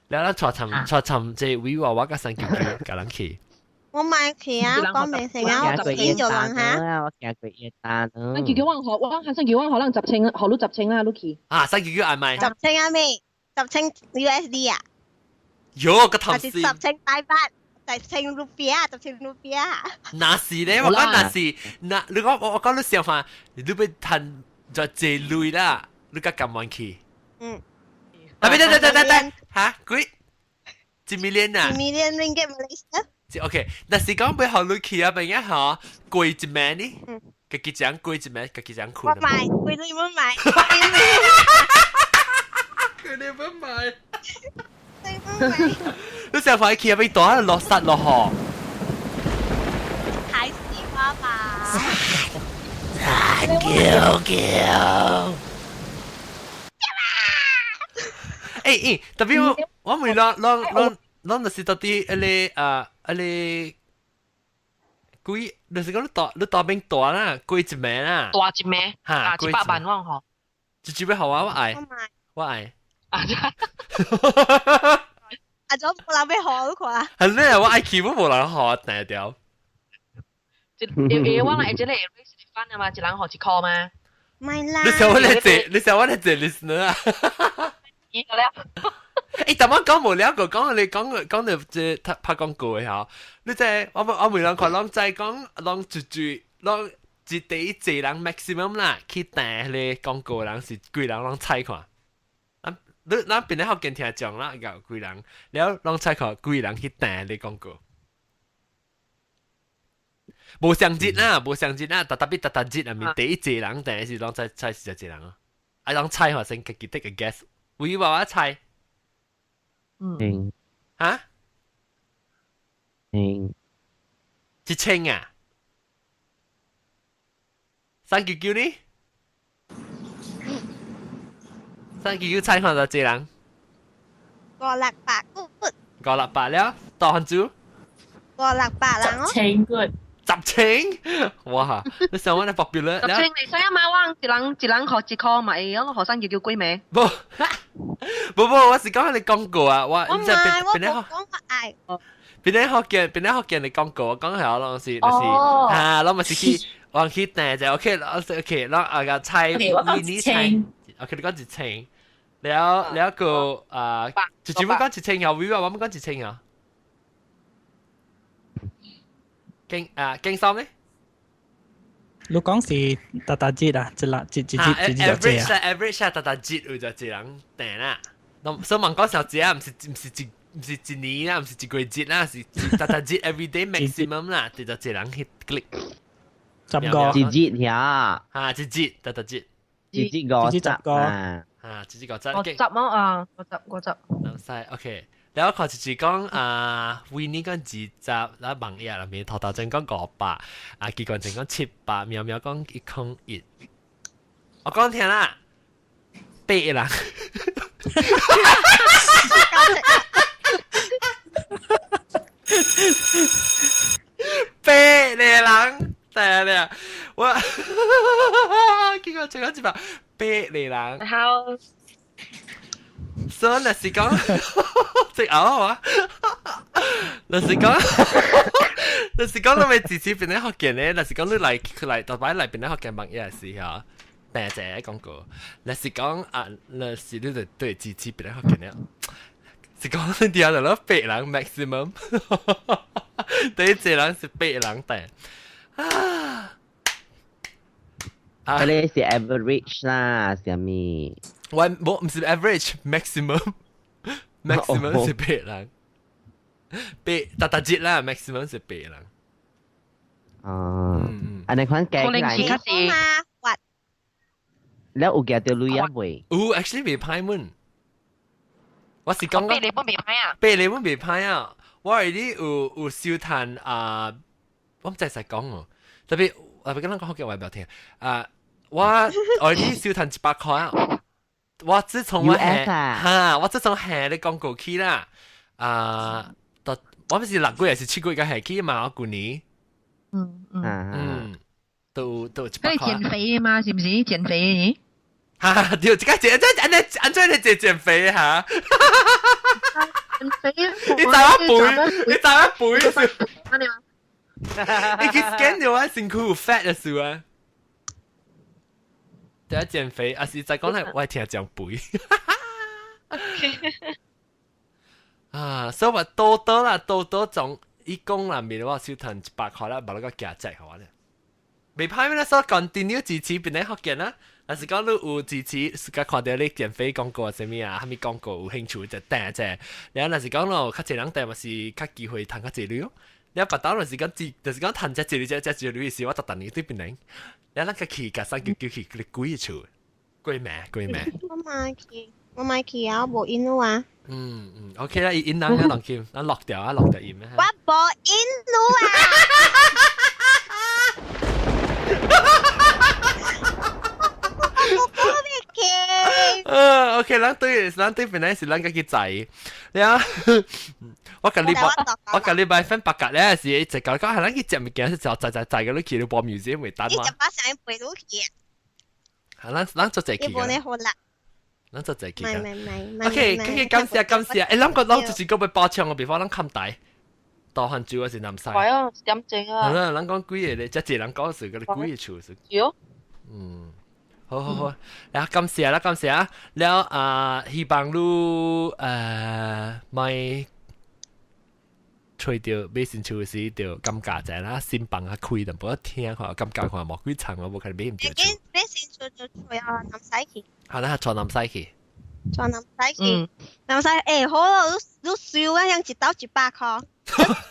然後咱帶參帶參這位娃娃佮三舅舅共人去。我買去啊，講明成啊，我天就人哈。我行過一單。三舅舅我學，我三舅我可能10千，學你10千啦，你去。啊，三舅舅愛買。十千啊咩？10千 USD 啊？喲，個頭先。10千大八，十千 rupiah，十千 rupiah。那是咧，我講那是，那你講我我講你想法，你都欲趁就借鐳啦，你較甘願去。嗯。啊，別等等等等等，嚇，幾？1 million 啊？ 1 million ringgit Malaysia。 OK，若是講欲予你去啊，變一嚇貴一暝呢？家己講貴一暝，家己講困。我買，貴你唔買。貴你唔買。你成日去啊，欲大落雪落雨。太死我吧！三九九。欸欸，特別我我問咱咱咱咱就是到底彼個啊，彼個幾，就是講你大你大邊大啦，貴一暝啦。大一暝，哈，100萬我吼。直接欲予我，我愛，我愛。啊！啊，咗無人欲予你看。係咩？我愛去，我無人予我訂掉。一會我來這個 raise 翻啊嘛，一人予1箍嘛。咪啦！你想我來坐，你想我來坐 listener 啊？依個了。欸，但我講無了個，講你講講到這拍拍廣告的吼，你知我我每人看攏知講，攏住住攏一第一濟人 maximum 啦，去訂彼個廣告人是幾人攏猜看。你咱邊咧福建聽眾啦，有幾人，了攏猜看幾人去訂彼個廣告。無相節啦，無相節啦，特特別特特節入面第一濟人訂是攏猜猜是濟人啊？啊，攏猜看先，家己 take a guess，有無我猜？嗯。哈？嗯。1000啊？399呢？399猜看就濟人？五六百個。五六百了，大漢珠？五六百人哦。 10千個。 10千？哇！你想我咧 popular？ 10千你使啊嘛？我一人一人予1箍嘛會，我予三九九幾暝？無，無無，我是講你廣告啊！我我唔係，我冇講我愛。邊咧福建，邊咧福建你廣告，講係我攏是，就是啊，攏嘛是去往去訂就 OK，我 OK，攏啊個猜，你你猜，OK，你講10千，了了個啊，就只會講1000啊，會話我們講1000啊。經啊經三咧？你講是達達節啊，一啦一一節一節就這啊。 average 啊，達達節有就一人訂啦。所以問講小姐啊，唔是一年啦，唔是一個月啦，是達達節 every day maximum 啦，就一人去 click。 10個。一節呀。啊，一節達達節。一節50十個。啊，一節50。50麼啊，50 50。唔使，OK。然後看就是講啊，維尼講20，然後網頁內面頭頭前講500，啊，機關前講700，喵喵講101。我講聽啦，八人。八個人，對啊對啊，我結果最後100，八個人。好。所以若是講，食牛啊！若是講，若是講你咪自此變咧福建咧，若是講你來佢來特擺來變咧福建網頁時嚇，病者講過。若是講啊，若是你就對自此變咧福建咧，是講你啲人就攞八人 maximum，對一個人是八人訂啊。啊，你是 average 啦，啥物？我冇唔是 average，maximum，maximum 是八人，八達達節啦，maximum 是八人。哦，按呢款計可能是較是了有寄到鐳啊未？有，actually 未歹們。我是講八厘本未歹啊？八厘本未歹啊！我係啲有燒炭啊，我唔知實講哦，特別特別跟咱講福建話不要聽啊，我啲燒炭100塊啊。我自從我下哈，我自從下你廣告去啦，啊，到我唔是6個月還是7個月才下去嘛，我舊年，都100塊。佢減肥嘛，是唔是減肥？哈，對，這個這這按呢按怎嚟這減肥哈？減肥，你知我肥，你知我肥，你去 scan 到我身軀有 fat 的時啊。等下減肥，啊是在講咧，我聽講肥。啊，所以話多多啦，多多總一講啦，面我少賺100塊啦，無那個價值好咧。未歹咩？所以 continue 支持變咧福建啦。但是講你有支持，自家看到你減肥廣告啊，啥物啊，啥物廣告有興趣就訂者。然後若是講咯，較濟人訂嘛是較機會賺較濟鐳咯。你別當若是講只，就是講賺這濟鐳，這這濟鐳時，我特等你對邊人。你咱個去，甲399去，你幾個厝？幾名？幾名？我買去，我買去啊，無印路啊。嗯嗯，OK 啦，伊印人啊，當佢，咱落掉啊，落掉印咩？我無印路啊！我未去。OK，咱對本來是咱家己在，你啊，我甲你買分白格咧，是一直講講係咱去食物件是就在在在個你去你播 museum 會等嘛。你食把上背落去。係咱做這去。你無呢好啦。咱做這去。唔唔唔。 OK，感謝感謝。誒，咱個咱就是個要包場個，比方咱冚大，大漢州還是南西。係啊，點正啊。係啦，咱講幾個咧，這一人講是個幾個厝是。喲。嗯。好好好，然後感謝啦，感謝啊！了啊，希望你莫揣著買新厝時就感覺者啦，心房較開淡薄仔聽看，感覺看無幾層我無可能買毋著厝。買新厝就揣啊南西去。好啦，揣南西去。揣南西去，南西欸好咯，你收啊，樣一斗100塊，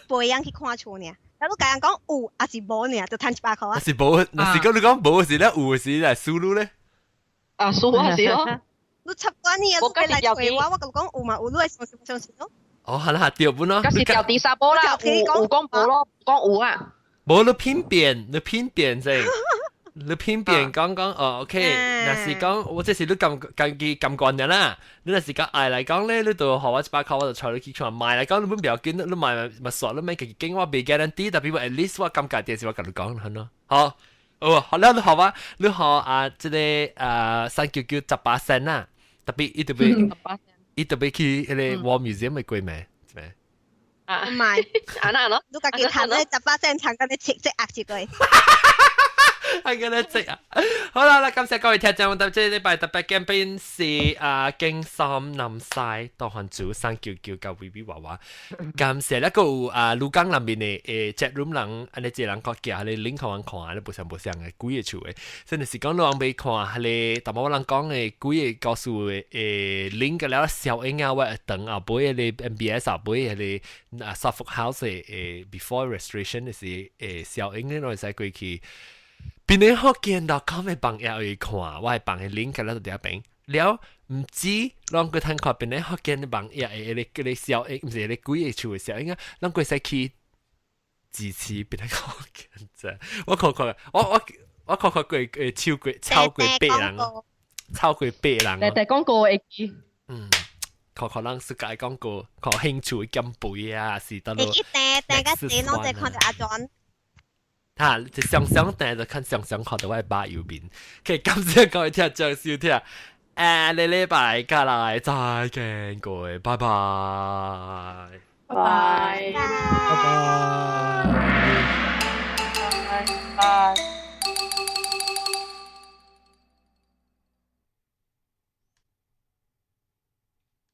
背樣去看厝爾。你共人講有，還是無爾，就趁100塊啊。若是無，若是講你講無時咧，有時來輸入咧。啊，輸我是哦。你插管你啊，你來揣我，我共講有嘛有，你會相信無相信咯？哦，係啦，對本咯。嗰是掉地沙波啦，有講無咯，講有啊。無你品辨，你品辨先，你品辨講講哦，OK。若是講我這是你感家己感官的啦。你若是講愛來講咧，你就予我100塊，我就帶你去看。買來講你本不要緊，你買嘛煞，你免家己揀，我袂 guarantee，但係我 at least 我感覺電視我共你講，係咯。好，哦，好了，你好啊，你好啊，這個啊39918仙啦，特別伊特別伊特別去彼個 War Museum 的過名，咩？啊，唔係，啊那咯，你家己趁咧18仙，趁到你切即壓一個。係咁樣積啊！好啦，啦，感謝各位聽眾，特這禮拜特別嘉賓是啊，景森南西多漢主生叫叫甲威威娃娃，感謝那個啊，鷺江南邊的chat room 人，按呢這人個寄彼個 link 予阮看，你無相無相的幾个厝的，真的是講你人未看，彼個淡薄仔人講的幾个故事的link 了小英啊，我等後尾彼個 MBS 後尾彼個啊 Suffolk House 的before restoration 的是小英咧，會使過去。邊個福建 .com 的網頁去看，我會放個 link 喺度佇邊。了毋止，攏閣通看邊個福建的網頁的彼個彼個小英，毋是彼個幾个厝的小英啊，攏閣使去支持邊個福建啫。我看看，我看看過超過8人，超過八人。第第廣告會記。嗯，看看人世界廣告，看興趣減肥啊，是得咯。會記訂訂個濟攏在看著阿莊。哈，就上上訂就看上上看到我的把右邊。OK，感謝各位聽眾收聽，下個禮拜過來再見各位，拜拜。拜拜。拜拜。拜拜。